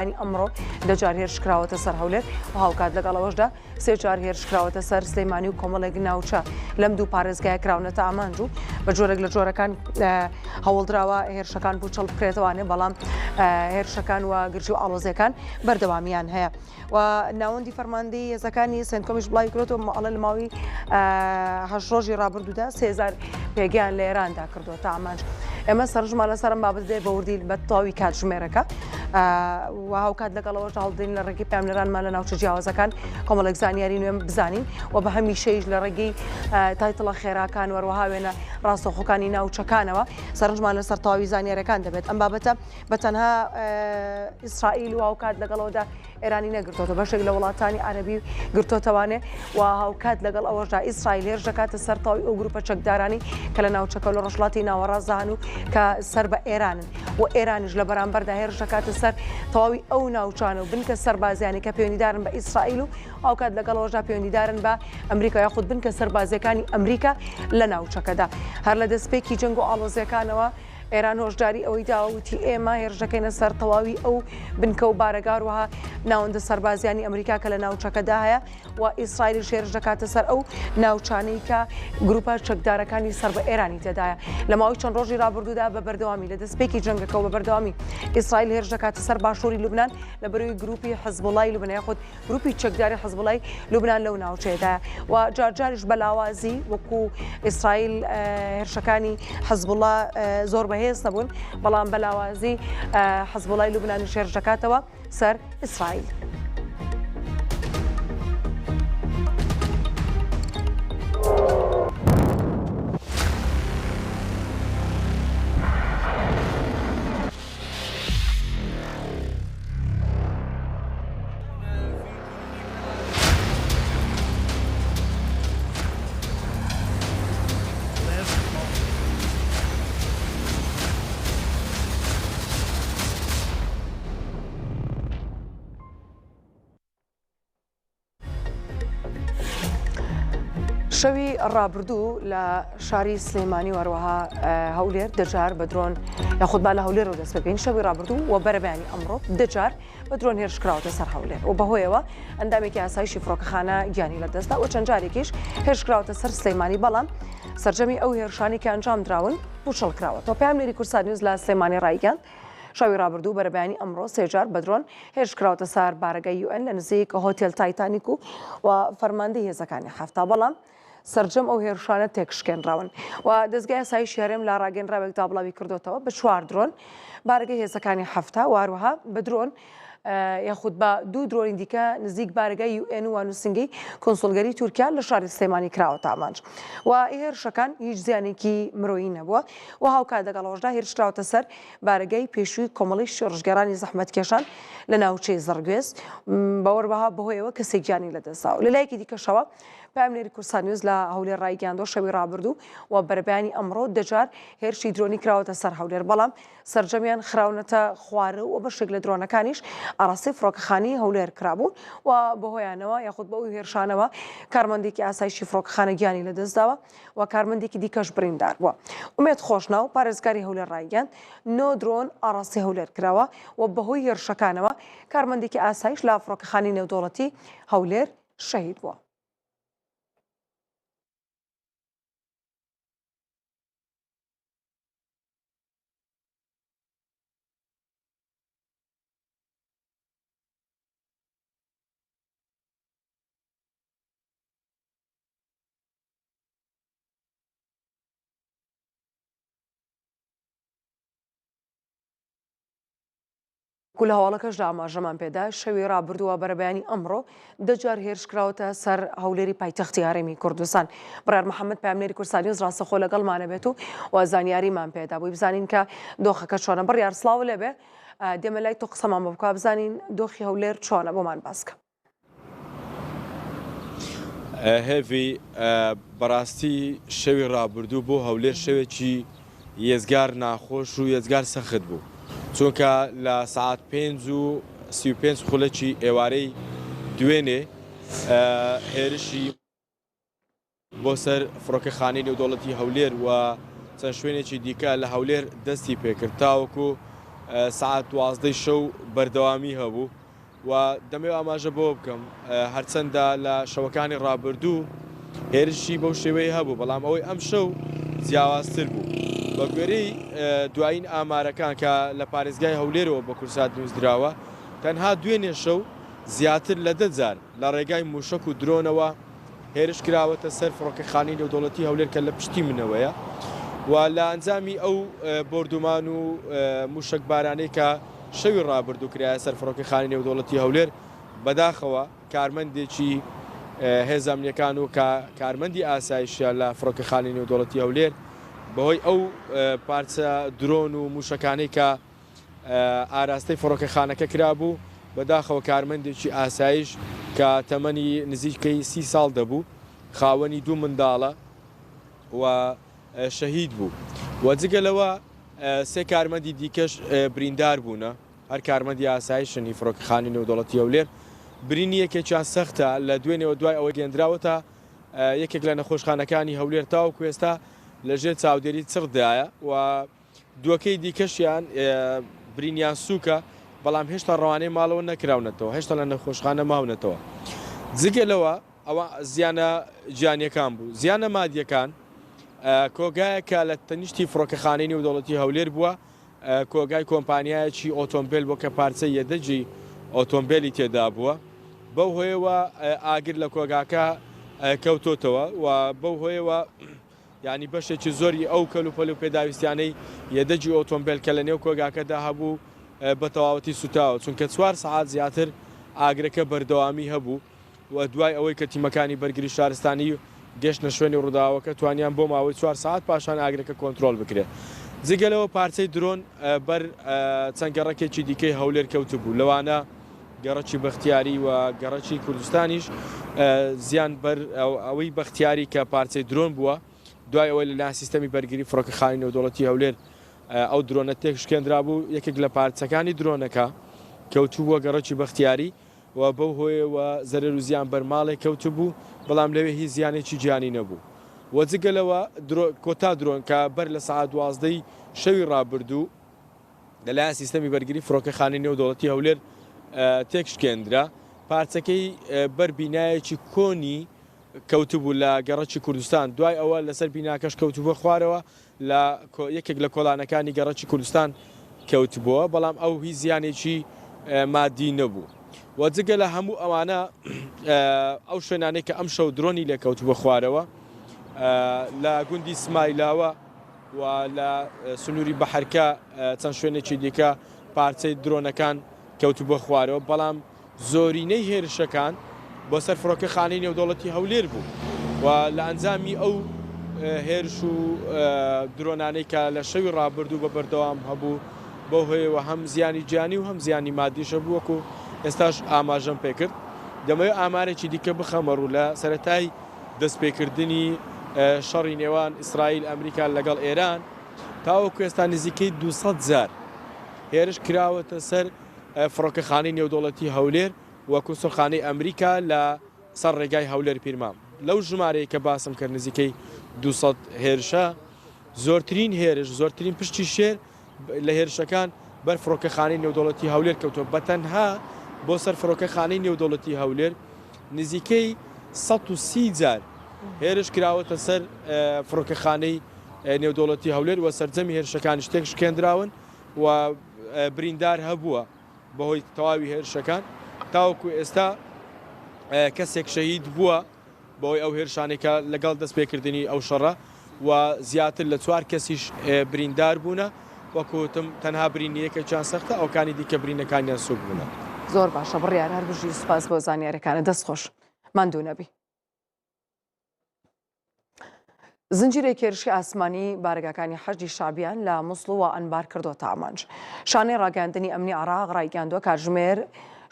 ئەمڕۆ دە جار هێرش کراوەتە سەر هەولێر و هاوکات لەگەڵ ئەوەشدا سێ جار هێرش کراوەتە سەر سلێمانی و کۆمەڵێک ناوچە لەم دوو پارێزگایە کراونەتە ئامانج و بە جۆرێک لە جۆرەکان هەوڵدراوە هێرشەکان پوچەڵ بکرێتەوانێ بەڵام هێرشەکان و گرژی و ئاڵۆزیەکان بەردەوامیان هەیە. و ناوەندی فەرماندەی هێزەکانی سنتکۆمیش بڵاوی کردووەتەوە ئەڵێ لە ماوەی هەشت ڕۆژی ڕابردوودا 3000 پێگەیان لە ئێراندا کردووەتە ئامانج. ئێمە سەرنجمان لەسەر ئەم بابەتە دێت بە وردی بە تەواوی کاتژمێرەکە و هاوکات لەگەڵ ئەوەش هەوڵدەین لە ڕێگەی پەیامنێرانمان لە ناوچە جیاوازەکان کۆمەڵێک زانیاری نوێ بزانین و بە هەمیشەیش لە ڕێگەی تایتڵە خێراکان و هەروەها وێنە ڕاستەوخۆکانی ناوچەکانەوە سەرنجمان لەسەر تەواوی زانیاریەکان دەبێت. ئەم بابەتە بە تەنها ئیسرائیل و هاوکات لەگەڵەوەدا ئێرانی نەگرتۆتە بەشێک لە وڵاتانی عەرەبی گرتۆتەوانێ و هاوکات لەگەڵ ئەوەشدا ئیسرائیل هێرش دەکاتە سەر تەواوی ئەو گروپە چەکدارانی کە لە ناوچەکە لە ڕۆژهەڵاتی ناوەڕاستدا هەن و کە سەر بە ئێرانن و ئێرانیش لە بەرامبەردا هێرش دەکاتە سەر تەواوی ئەو ناوچانە و بنکە سەربازیانی کە پەیوەندیدارن بە ئیسرائیل و هاوکات لەگەڵ ئەوەشدا پەیوەندیدارن بە ئەمریکا یاخود بنکە سەربازیەکانی ئەمریکا لە ناوچەکەدا. هەر لە دەستپێکی جەنگ و ئاڵۆزیەکانەوە ئێران هۆشداری ئەوەی داوە وتی ئێمە هێرش دەکەینە سەر تەواوی ئەو بنکە و بارەگا هەروەها ناوەندە سەربازیانی ئەمریکا کە لە ناوچەکەدا هەیە و ئیسرائیلیش هێرش دەکاتە سەر ئەو ناوچانەی کە گروپە چەکدارەکانی سەر بە ئێرانی تێدایە. لە ماوەی چەند ڕۆژی ڕابردوودا بە بەردەوامی لە دەستپێکی جەنگەکەوە بە بەردەوامی ئیسرائیل هێرش دەکاتە سەر باشووری لوبنان لە بەرەی گروپی حزبوڵای لوبنان یاخود گروپی چەکداری حزبوڵای لوبنان لەو ناوچەیەدایە و جارجاریش بە لاوازی وەکو ئیسرائیل هێرشەکانی حزبوڵا زۆر بەهێز نەبوون بەڵام بە لاوازی حزبوڵای لوبنانیش هێرش دەکاتەوە سەر ئیسرائیل. شەوی ڕابردوو لە شاری سلێمانی و هەروەها هەولێر دەجار بە درۆن یاخود با لە هەولێرەوە دەست پێ بکەین شەوی ڕابردوو و بەرەبەیانی ئەمڕۆ دەجار بە درۆن هێرش کراوەتە سەر هەولێر و بەهۆیەوە ئەندامێکی ئاسایشی فڕۆکەخانە گیانی لەدەستدا و چەند جارێکیش هێرش کراوەتە سەر سلێمانی بەڵام سەرجەمی ئەو هێرشانی کە ئەنجام دراون پوچەڵ کراوەتەوە. پەیامنێری کوردسات نیوز لە سلێمانی ڕایگەیاند، شەوی ڕابردوو بەرەبەیانی ئەمڕۆ سێ جار بە درۆن هێرش کراوەتە سەر بارەگای یوئێن لە نزیک هۆتێل تایتانیک و و فەرماندەی هێزەکانی 70 بەڵام سەرجەم ئەو هێرشانە تێکشکێنراون و دەزگای ئاسایشی هەرێم لە ڕاگەیەنراوێکدا بڵاوی کردۆتەوە بە چوار درۆن بارەگای هێزەکانی 70 و هەروەها بە درۆن یاخود بە دوو درۆنی دیکە نزیک بارەگای یو ئێن و نووسینگەی کونسوڵگەری تورکیا لە شاری سلێمانی کراوەتە ئامانج و هێرشەکان هیچ زیانێکی مرۆیی نەبووە و هاوکات لەگەڵ ئەوەشدا هێرش کراوەتە سەر بارەگای پێشووی کۆمەڵەی شۆڕشگێڕانی زەحمەتکێشان لە ناوچەی زڕگوێز بەوەروەها بەهۆیەوە کەسێک گیانی لەدەستداوە. لە لایەکی دیکەشەوە پەیامنێری کوردستان نیوز لە هەولێر ڕایگەیاندووە شەوی ڕابردوو و بەرەبەیانی ئەمڕۆ دەجار هێرشی درۆنی کراوەتە سەر هەولێر بەڵام سەرجەمیان خراونەتە خوارەوە و بەشێک لە درۆنەکانیش ئاڕاستەی فڕۆکەخانەی هەولێر کرابوون و بەهۆیانەوە یاخود بەو هێرشانەوە کارمەندێکی ئاسایشی فڕۆکەخانە گیانی لەدەستداوە و کارمەندێکی دیکەش بریندار بووە. ئومێد خۆشناو، پارێزگاری هەولێر ڕایگەیاند، نۆ درۆن ئاڕاستەی هەولێر کراوە و بەهۆی هێرشەکانەوە کارمەندێکی ئاسایش لە فڕۆکەخانەی نێودەوڵەتی هەولێر شەهید بووە. وەکو لە هەواڵەکەشدا ئاماژەمان پێدا، شەوی ڕابردوو و بەرەبەیانی ئەمڕۆ دە جار هێرش کراوەتە سەر هەولێری پایتەختی هەرێمی کوردستان. بڕیار محەممەد پەیامنێری کوردستان نیوز ڕاستەخۆ لەگەڵمانە بێت و و زانیاریمان پێدا بۆی بزانین کە دۆخەکە چۆنە. بڕیار سڵاو لێبێ دێمە لای تۆ قسەمان بۆ بکە بزانین دۆخی هەولێر چۆنە بۆمان باس کە. هێڤی، بەڕاستی شەوی ڕابردوو بۆ هەولێر شەوێکی یەجگار ناخۆش و یەجگار سەخت بوو، چونکە لە سەعات 5 و 35 خولەکی ئێوارەی دوێنێ هێرشی بۆ سەر فڕۆکەخانەی نێودەوڵەتی هەولێر و چەند شوێنێکی دیکە لە هەولێر دەستی پێکرد تاوەکو. سەعات دوازدەی شەو بەردەوامی هەبوو و دەمەوێت ئاماژە بەوە بکەم هەرچەندە لە شەوەکانی ڕابردوو هێرشی بەو شێوەیە هەبوو بەڵام ئەوەی ئەم شەو جیاوازتر بوو بە گوێرەی دوایین ئامارەکان کە لە پارێزگای هەولێرەوە بە کوردسات نووسراوە تەنها دوێنێ شەو زیاتر لە دە جار لە ڕێگای مووشەک و درۆنەوە هێرش کراوەتە سەر فڕۆکەخانەی نێودەوڵەتی هەولێر کە لە پشتی منەوەیە و لە ئەنجامی ئەو بۆردومان و مووشەکبارانەی کە شەوی ڕابردوو کرایە سەر فڕۆکەخانەی نێودەوڵەتی هەولێر بەداخەوە کارمەندێکی هێزە ئەمنیەکان و کە کارمەندی ئاسایشە لە فڕۆکەخانەی نێودەوڵەتی هەولێر بەهۆی ئەو پارچە درۆن و مووشەکانەی کە ئاراستەی فڕۆکەخانەکە کرابوو، بەداخەوە کارمەندێکی ئاسایش کە تەمەنی نزیکەی سی ساڵ دەبوو، خاوەنی دوو منداڵە و شەهید بوو و جگە لەوە سێ کارمەندی دیکەش بریندار بوونە، هەر کارمەندی ئاسایشن هی فڕۆکەخانەی نێودەوڵەتی هەولێر، برینی یەکێکیان سەختە، لە دوێنێوە دوای ئەوەی گەیەندراوەتە یەکێک لە نەخۆشخانەکانی هەولێر تاوەکو ئێستا لەژێر چاودێری چڕدایە و دووەکەی دیکەشیان برینیان سووکە، بەڵام هێشتا ڕەوانەی ماڵەوە نەکراونەتەوە، هێشتا لە نەخۆشخانە ماونەتەوە. جگە لەوە ئەوە زیانە گیانییەکان بوو. زیانە مادییەکان، کۆگایەک کە لە تەنیشتی فڕۆکەخانەی نێودەوڵەتی هەولێر بووە، کۆگای کۆمپانیایەکی ئۆتۆمبێل بووە کە پارچەی یەدەگی ئۆتۆمبێلی تێدا بووە، بەو هۆیەوە ئاگر لە کۆگاکە کەوتۆتەوە و بەو هۆیەوە یانی بەشێکی زۆری ئەو کەلوپەل و پێداویستیانەی یەدەگی ئۆتۆمبێل کە لەنێو کۆگاکەدا هەبوو بە تەواوەتی سوتاوە، چونکە چوار سەعات زیاتر ئاگرەکە بەردەوامی هەبوو و دوای ئەوەی کە تیمەکانی بەرگری شارستانی گەشتنە شوێنی ڕووداوەکە توانیان بۆ ماوەی چوار سەعات پاشان ئاگرەکە کۆنترۆڵ بکرێت. جگە لەوە پارچەی درۆن بەر چەند گەڕەکێکی دیکەی هەولێر کەوتبوو لەوانە گەڕەکی بەختیاری و گەڕەکی کوردستانیش زیان بەر ئەوەی بەختیاری کە پارچەی درۆن بووە دوای ئەوەی لەلایەن سیستەمی بەرگری فڕۆکەخانەی نێودەوڵەتی هەولێر ئەو درۆنە تێکشکێندرابوو یەکێک لە پارچەکانی درۆنەکە کەوتبووە گەڕەکی بەختیاری و بەو هۆیەوە زەرەر و زیان بەر ماڵێک کەوتبوو بەڵام لەوێ هیچ زیانێکی گیانی نەبوو و جگە لەوە کۆتا درۆن کە بەر لە سەعات دوازدەی شەوی ڕابردوو لەلایەن سیستەمی بەرگری فڕۆکەخانەی نێودەوڵەتی هەولێر تێکشکێندرا، پارچەکەی بەر بینایەکی کۆنی کەوتبوو لە گەڕەکی کوردستان، دوای ئەوە لەسەر بیناکەش کەوتبووە خوارەوە لە یەکێک لە کۆڵانەکانی گەڕەکی کوردستان کەوتبووە، بەڵام ئەو هیچ زیانێکی مادی نەبوو و جگە لە هەموو ئەوانە ئەو شوێنانەی کە ئەمشەو درۆنی لێکەوتبووە خوارەوە لە گوندی سمایلاوە و لە سنووری بەحرکە چەند شوێنێکی دیکە پارچەی درۆنەکان کەوتبووە خوارەوە، بەڵام زۆرینەی هێرشەکان بۆ سەر فڕۆکەخانەی نێودەوڵەتی هەولێر بوو و لە ئەنجامی ئەو هێرش و درۆنانەی کە لە شەوی ڕابردوو بە بەردەوام هەبوو بەو هۆیەوە هەم زیانی گیانی و هەم زیانی مادیش هەبوو وەکو ئێستاش ئاماژەم پێکرد. دەمەوێت ئامارێکی دیکە بخەمە ڕوو لە سەرەتای دەستپێکردنی شەڕی نێوان ئیسرائیل ئەمریکا لەگەڵ ئێران تاوەکو ئێستا نزیکەی 200 جار هێرش کراوەتە سەر فڕۆکەخانەی نێودەوڵەتی هەولێر و کونسوڵخانەی ئەمریکا لە سەر ڕێگای هەولێر پیرمام لەو ژمارەیە کە باسم کرد نزیکەی 200 هێرشە زۆرترین هێرش زۆرترین پشتی شێر لە هێرشەکان بەر فڕۆکەخانەی نێودەوڵەتی هەولێر کەوتووە، بەتەنها بۆ سەر فڕۆکەخانەی نێودەوڵەتی هەولێر نزیکەی 130 جار هێرش کراوەتە سەر فڕۆکەخانەی نێودەوڵەتی هەولێر و سەرجەمی هێرشەکانیش تێکشکێندراون و بریندار هەبووە بەهۆی تەواوی هێرشەکان تاوەکو ئێستا کەسێک شەهید بووە. بەهۆی ئەو هێرشانەی کە لەگەڵ دەستپێکردنی ئەو شەڕە و زیاتر لە چوار کەسیش بریندار بوونە، وەکو وتم تەنها برینی یەکێکیان سەختە ئەوکانی دیکە برینەکانیان سوک بوونە. زۆر باشە بڕیار هەر بژی سوپاس بۆ زانیاریەکانت دەست خۆش ماندوو نەبی. زنجیرەیەک هێرشی ئاسمانی بارەگاکانی حەشدی شەعبیان لە موسڵ و ئەنبار کردۆتە ئامانج. شانەی ڕاگەیاندنی ئەمنی عێراق ڕایگەیاندووە کاتژمێر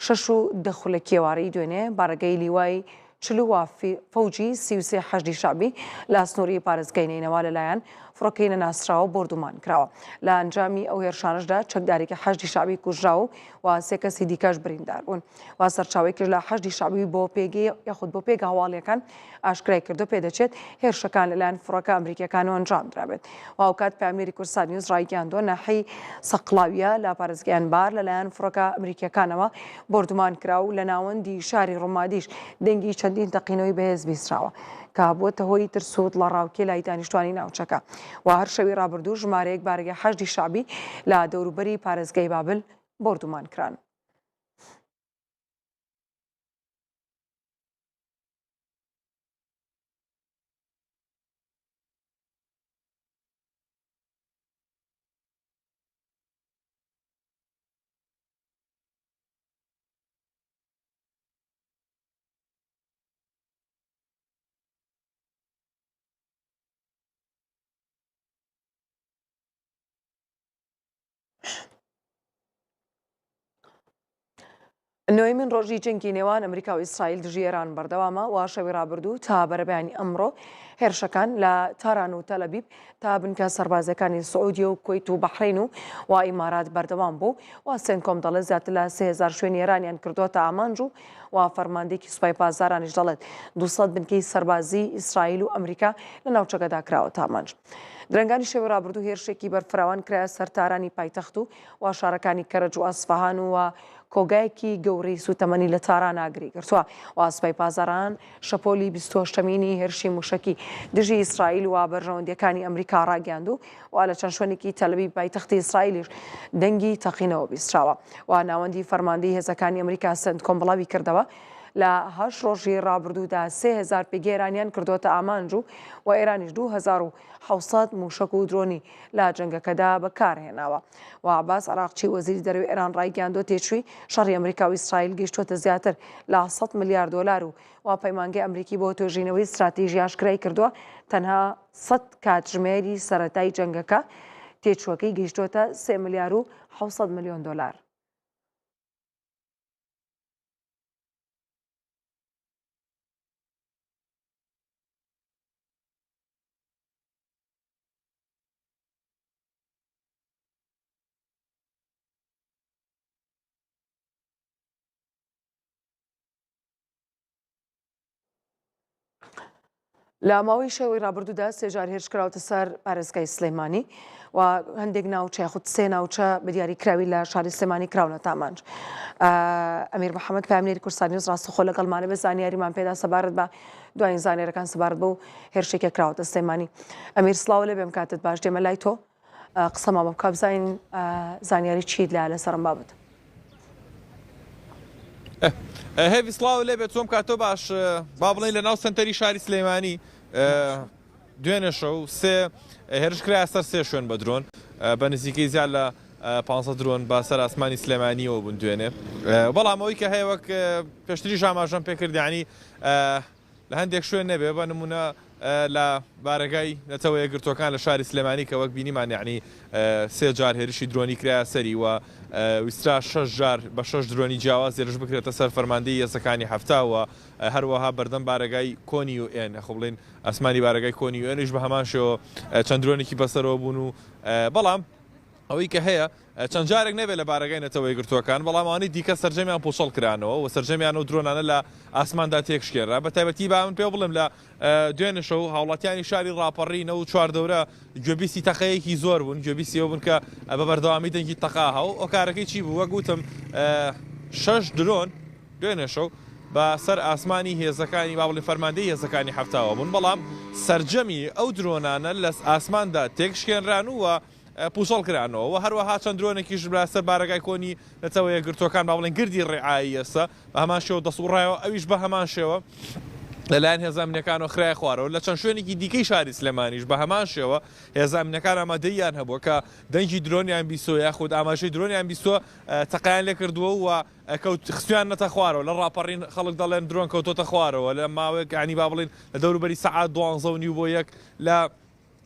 شەش و دە خولەکی ئێوارەی دوێنێ بارەگای لیوای 40 و فەوجی 33 حەشدی شەعبی لە سنووری پارێزگای نەینەوا لەلایەن. فڕۆکەی نەناسراوە بۆردومان کراوە. لە ئەنجامی ئەو هێرشانەشدا چەکدارێکی حەشدی شەعبی کوژراوە و سێ کەسی دیکەش بریندار بوون. و سەرچاوەیەکیش لە حەشدی شەعبی بۆ پێگەی یاخود بۆ پێگە هەواڵیەکان ئاشکرای کردو پێدەچێت هێرشەکان لەلایەن فڕۆکە ئەمریکیەکانەوە ئەنجام درابێت. و هاوکات پەیامنێری کوردسات نیوز ڕایگەیاندووە ناحیەی سەقڵاویە لە پارێزگای ئەنبار لەلایەن فڕۆکە ئەمریکیەکانەوە بۆردومان کرا و لە ناوەندی شاری ڕومادیش دەنگی چەندین تەقینەوەی بەهێز بیستراوە کە بووەتە هۆی ترس و دڵەڕاوکێ لای دانیشتوانی ناوچەکە و هەر شەوی ڕابردوو ژمارەیەک بارەگای حەشدی شەعبی لە دەوروبەری پارێزگای بابل بۆردومان کران. نۆیەمین ڕۆژی جەنگی نێوان ئەمریکا و ئیسرائیل دژی ئێران بەردەوامە و شەوی ڕابردوو تا بەرەبەیانی ئەمڕۆ هێرشەکان لە تاران و تەلەبیب تا بنکە سەربازیەکانی سعودیە و کوەیت و بەحرەین و و ئیمارات بەردەوام بوو و سێنکۆم دەڵێت زیاتر لە 3000 شوێنی ئێرانیان کردووەتە ئامانج و و فەرماندەیەکی سوپای پاسدارانیش دەڵێت 200 بنکەی سەربازی ئیسرائیل و ئەمریکا لە ناوچەکەدا کراوەتە ئامانج. درەنگانی شەوی ڕابردوو هێرشێکی بەرفراوان کرایە سەر تارانی پایتەخت و و شارەکانی کەرەج و ئەسفەهان و کۆگایەکی گەورەی سووتەمەنی لە تاران ئاگری گرتووە و سوپای پاسداران شەپۆلی 28مینی هێرشی مووشەکی دژی ئیسرائیل و بەرژەوەندییەکانی ئەمریکا ڕاگەیاند و و لە چەند شوێنێکی تەلەبیب پایتەختی ئیسرائیلیش دەنگی تەقینەوە بیستراوە و ناوەندی فەرماندەی هێزەکانی ئەمریکا سنتکۆم بڵاوی کردەوە لە هەشت ڕۆژی ڕابردوودا 3000 پێگەی ئێرانیان کردووەتە ئامانج و و ئێرانیش 2700 مووشەک و درۆنی لە جەنگەکەدا بەکارهێناوە و عەباس عراقچی وەزیری دەرەوەی ئێران ڕایگەیاندووە تێچووی شەڕی ئەمریکا و ئیسرائیل گەیشتووەتە زیاتر لە 100 ملیار دۆلار و و پەیمانگەی ئەمریکی بۆ توێژینەوەی ستراتیژی ئاشکرای کردووە تەنها 100 کاتژمێری سەرەتای جەنگەکە تێچووەکەی گەیشتووەتە 3 ملیار و 700 ملیۆن دۆلار. لە ماوەی شەوی ڕابردوودا سێجار هێرش کراوەتە سەر پارێزگای سلێمانی و هەندێک ناوچە یاخود سێ ناوچە بە دیاری کراوی لە شاری سلێمانی کراونەتە ئامانج. ئەمیر محەممەد پامنێری کوردستان نیوز ڕاستەخۆ لەگەڵمانە بە زانیاریمان پێدا سەبارەت بە دوایین زانیارەکان سەبارەت بەو هێرشێکە کراوەتە سلێمانی. ئەمیر سڵاو لێ بێم کاتت باش دێمە لای تۆ قسەمان بۆ بکە بزانین زانیاری چیت لایە لەسەر ئەم بابەتە. هێڤی سڵاو لێ بێت چۆم کاتۆ باش با بڵێن لە ناو سنتەری شاری سلێمانی دوێنێ شەو سێ هێرش کرایە سەر سێ شوێن بە درۆن بە نزیکەی زیاد لە 15 درۆن بە سەر ئاسمانی سلێمانیەوە بوون دوێنێ بەڵام ئەوەی کە هەیە وەک پێشتریش ئاماژەم پێکرد یعنی لە هەندێک شوێن نەبێ بە نمونە لە بارەگای نەتەوە یەکگرتووەکان لە شاری سلێمانی کە وەک بینیمان یعنی سێ جار هێرشی درۆنی کرایە سەری و ویسترا شەش جار بە شەش درۆنی جیاواز هێرش بکرێتە سەر فەرماندەی هێزەکانی حەفتا و هەروەها بەردەم بارەگای کۆنی یو ئێن یاخۆ بڵێین ئاسمانی بارەگای کۆنی یو ئێنیش بە هەمان شێوە چەند درۆنێکی بەسەرەوە بوون و بەڵام ئەوەی کە هەیە چەند جارێک نەبێت لە بارەگای نەتەوە یەکگرتووەکان، بەڵام ئەوانەی دیکە سەرجەمیان پووچەڵ کرانەوە و سەرجەمیان ئەو درۆنانە لە ئاسماندا تێکشکێنرا. بە تایبەتی با من پێ بڵێم لە دوێنێ شەو هاوڵاتیانی شاری ڕاپەڕین و چواردەورە گوێبیستی تەقەیەکی زۆر بوون، گوێبیستی ئەوە بوون کە بە بەردەوامی دەنگی تەقە هەو. هۆکارەکەی چی بوو؟ وەک وتم شەش درۆن دوێنێ شەو بە سەر ئاسمانی هێزەکانی با بڵێین فەرماندەی هێزەکانی حەفتاوە بوون، بەڵام سەرجەمی ئەو درۆنانە لە ئاسماندا تێکشکێنران و پووچەڵ کرانەوە و هەروەها چەند درۆنێکیش لە سەر بارەگای کۆنی نەتەوە یەکگرتووەکان با بڵێین گردی ڕعاییەسە بە هەمان شێوە دەسوڕایەوە ئەویش بە هەمان شێوە لەلایەن هێزە ئەمنیەکانەوە خرایە خوارەوە لە چەند شوێنێکی دیکەی شاری سلێمانیش بە هەمان شێوە هێزە ئەمنیەکان ئامادەییان هەبووە کە دەنگی درۆنیان بیستووە یاخود ئاماژەی درۆنیان بیستووە تەقەیان لێکردووە و کەوت خستویاننەتە خوارەوە لە ڕاپەڕین خەڵک دەڵێن درۆن کەوتۆتە خوارەوە لە ماوەیەک ینی با بڵێین لە دەوروبەری سەعات دوانزە و نیو بۆ یەک لە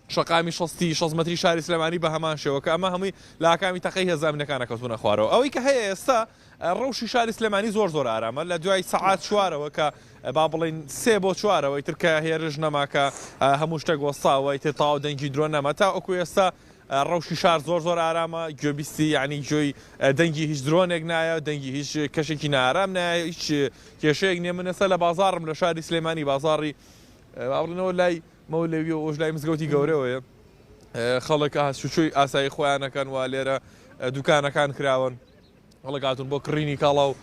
شەقامی شەستی شەست مەتری شاری سلێمانی بە هەمان شێوە کە ئەمە هەمووی لە ئاکامی تەقەی هێزە ئەمنیەکانە کەوتوونە خوارەوە. ئەوەی کە هەیە ئێستا. ڕەوشی شاری سلێمانی زۆر زۆر ئارامە لە دوای سەعات چوارەوە کە با بڵێین سێ بۆ چوارەوە ئیتر کە هێرش نەما کە هەموو شتێک وەستاوە ئیتر تەواو دەنگی درۆن نەما تا ئەوکو ئێستا ڕەوشی شار زۆر زۆر ئارامە گوێبیستی یعنی گوێی دەنگی هیچ درۆنێک نایە دەنگی هیچ کەشێکی نارام نایە هیچ کێشەیەک نییە من ئێستا لە بازاڕم لە شاری سلێمانی بازاڕی با بڵێنەوە لای مەولەوی و ئەوش لای مزگەوتی گەورەوەیە خەڵک هاتوچۆی ئاسایی خۆیانەکەن و لێرە دوکانەکان کراون. خەڵک هاتوون بۆ کڕینی کاڵا و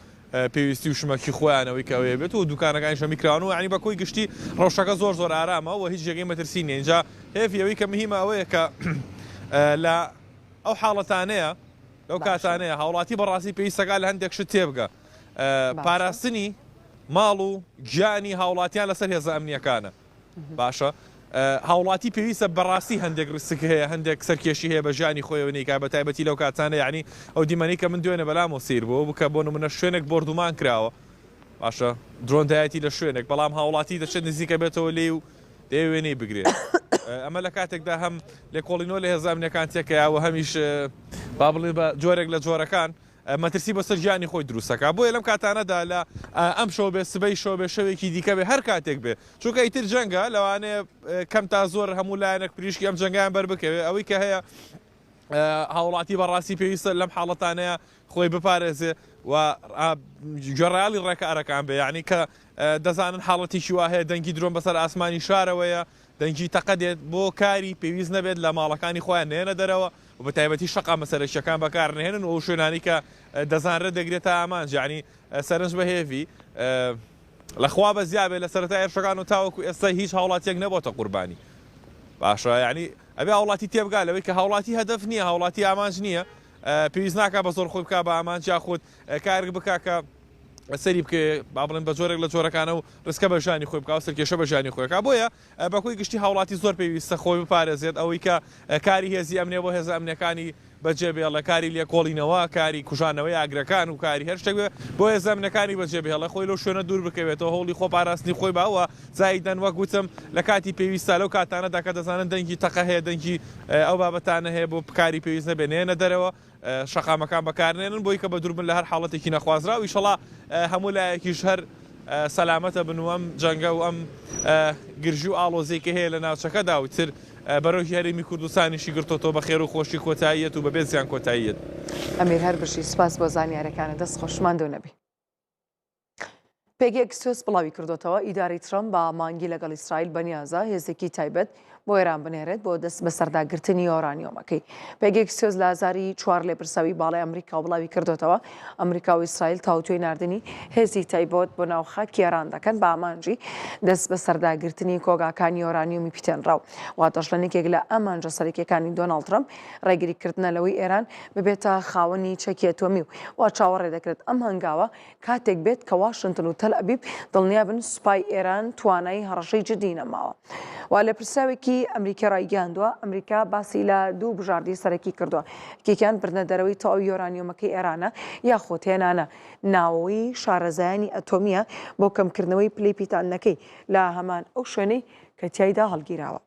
پێویستی و شمەکی خۆیان ئەوەی کە ئەوەیە بێت و دوکانەکانیش هەمی کراون و یانی بە کۆی گشتی ڕەوشەکە زۆر زۆر ئارامە و هیچ جێگەی مەترسی نییە ئینجا هێڤی ئەوەی کە مهیمە ئەوەیە کە لە ئەو حاڵەتانەیە لەو کاتانەیە هاوڵاتی بەڕاستی پێویستەکە لە هەندێک شت تێبگە پاراستنی ماڵ و گیانی هاوڵاتیان لەسەر هێزە ئەمنیەکانە باشە هاوڵاتی پێویستە بەڕاستی هەندێک ڕیسک هەیە هەندێک سەرکێشی هەیە بە ژیانی خۆیەوە نیکا بە تایبەتی لەو کاتانە یعنی ئەو دیمەنەی کە من دوێنێ بەلامەوە سەیر بوو بکە بۆ نمونە شوێنێک بۆردومان کراوە باشە درۆن دایەتی لە شوێنێک بەڵام هاوڵاتی دەچێت نزیکە بێتەوە لێی و دەیەوێ وێنەی بگرێت ئەمە لە کاتێکدا هەم لێکۆڵینەوە لە هێزە ئەمنیەکان تێکەیە و هەمیش با بڵێ بە جۆرێک لە جۆرەکان مەترسی بۆ سەر ژیانی خۆی دروست دەکات، بۆیە لەم کاتانەدا لە ئەمشەو بێ سبەی شەو بێ شەوێکی دیکە بێ هەر کاتێک بێ چونکە ئیتر جەنگە لەوانەیە کەم تا زۆر هەموو لایەنێک پریشکی ئەم جەنگیان بەر بکەوێ ئەوەی کە هەیە هاوڵاتی بەڕاستی پێویستە لەم حاڵەتانەیە خۆی بپارێزێ و گوێڕایەڵی ڕێکارەکان بێ یعنی کە دەزانن حاڵەتێکی وا هەیە دەنگی درۆن بەسەر ئاسمانی شارەوەیە دەنگی تەقە دێت بۆ کاری پێویست نەبێت لە ماڵەکانی خۆیان نێنە دەرەوە و بە تایبەتی شەقامە سەرەکییەکان بەکار نەهێنن و ئەو شوێنانەی کە دەزانرێت دەگرێتە ئامانج یانی سەرنج بە هێڤی لە خوا بەزیا بێ لە سەرەتای هێرشەکان و تاوەکو ئێستا هیچ هاوڵاتیەک نەبۆتە قوربانی باشە یعنی ئەبێ هاوڵاتی تێبگا لەوەی کە هاوڵاتی هەدەف نییە هاوڵاتی ئامانج نییە پێویست ناکا بە زۆر خۆی بکا بە ئامانج یاخود کارێک بکا کە سەری بکەوێ با بڵێن بە جۆرێک لە جۆرەکانە و ڕیسکە بە ژیانی خۆی بکا و سەرکێشە بە ژیانی خۆی بکا بۆیە بە کۆی گشتی هاوڵاتی زۆر پێویستە خۆی بپارێزێت ئەوەی کە کاری هێزی ئەمنیە بۆ هێزە ئەمنیەکانی بەجێ بێڵێ کاری لێکۆڵینەوە کاری کوژانەوەی ئاگرەکان و کاری هەر شتێک بێ بۆ هێزە ئەمنیەکانی بەجێ بهێڵێ خۆی لەو شوێنە دوور بکەوێتەوە هەوڵی خۆ پاراستنی خۆی با و زایدەن وەک وتم لە کاتی پێویستە لەو کاتانەدا کە دەزانن دەنگی تەقە هەیە دەنگی ئەو بابەتانە هەیە بۆ کاری پێویست نەبێ نەیەنە دەرەوە شەقامەکان بەکارنێنن بۆی کە بەدوور بن لە هەر حاڵەتێکی نەخوازراو ئیشەڵا هەموو لایەکیش هەر سەلامەتە بن و ئەم جەنگە و ئەم گرژی و ئاڵۆزیی کە هەیە لە ناوچەکەدا و تر بەرۆکی هەرێمی کوردستانیشی گرتۆتەوە بە خێر و خۆشی کۆتاییەت و بەبێ زیان کۆتاییەت. ئەمیر هەر بژی سوپاس بۆ زانیارەکانت دەست خۆش ماندوو نەبی. پێگەی ئەکسیۆس بڵاویکردۆتەوە، ئیدارەی ترەمپ بە مانگی لەگەڵ ئیسرائیل بەنیازە هێزێکی تایبەت بۆ ئێران بنێرێت بۆ دەست بەسەرداگرتنی یۆرانیۆمەکەی. پێگەی ئەکسیۆس لە ئازاری چوار لێپرسراوی باڵای ئەمریکاوە بڵاویکردۆتەوە، ئەمریکا و ئیسرائیل تاوتوێی ناردنی هێزی تایبەت بۆ ناو خاکی ئێران دەکەن بە ئامانجی دەست بەسەرداگرتنی کۆگاکانی یۆرانیۆمی پیتێنراو. وا دەشڵێن یەکێک لە ئامانجە سەرەکییەکانی دۆناڵد ترەمپ ڕێگریکردنە لەوەی ئێران ببێتە خاوەنی چەکی ئەتۆمی و وا چاوەڕێ دەکرێت ئەم هەنگاوە کاتێک بێت کە واشنتن و تەلئەبیب دڵنیابن سوپای ئێران توانای هەڕەشەی جددی نەماوە. و لێپرسراوێکی ئەمریکی ڕایگەیاندووە، ئەمریکا باسی لە دوو بژاردەی سەرەکی کردووە، یەکێکیان بردنە دەرەوەی تەواوی یۆرانیۆمەکەی ئێرانە یاخود هێنانە ناوەوەی شارەزایانی ئەتۆمییە بۆ کەمکردنەوەی پلەی پیتاندنەکەی لە هەمان ئەو شوێنەی کە تیایدا هەڵگیراوە.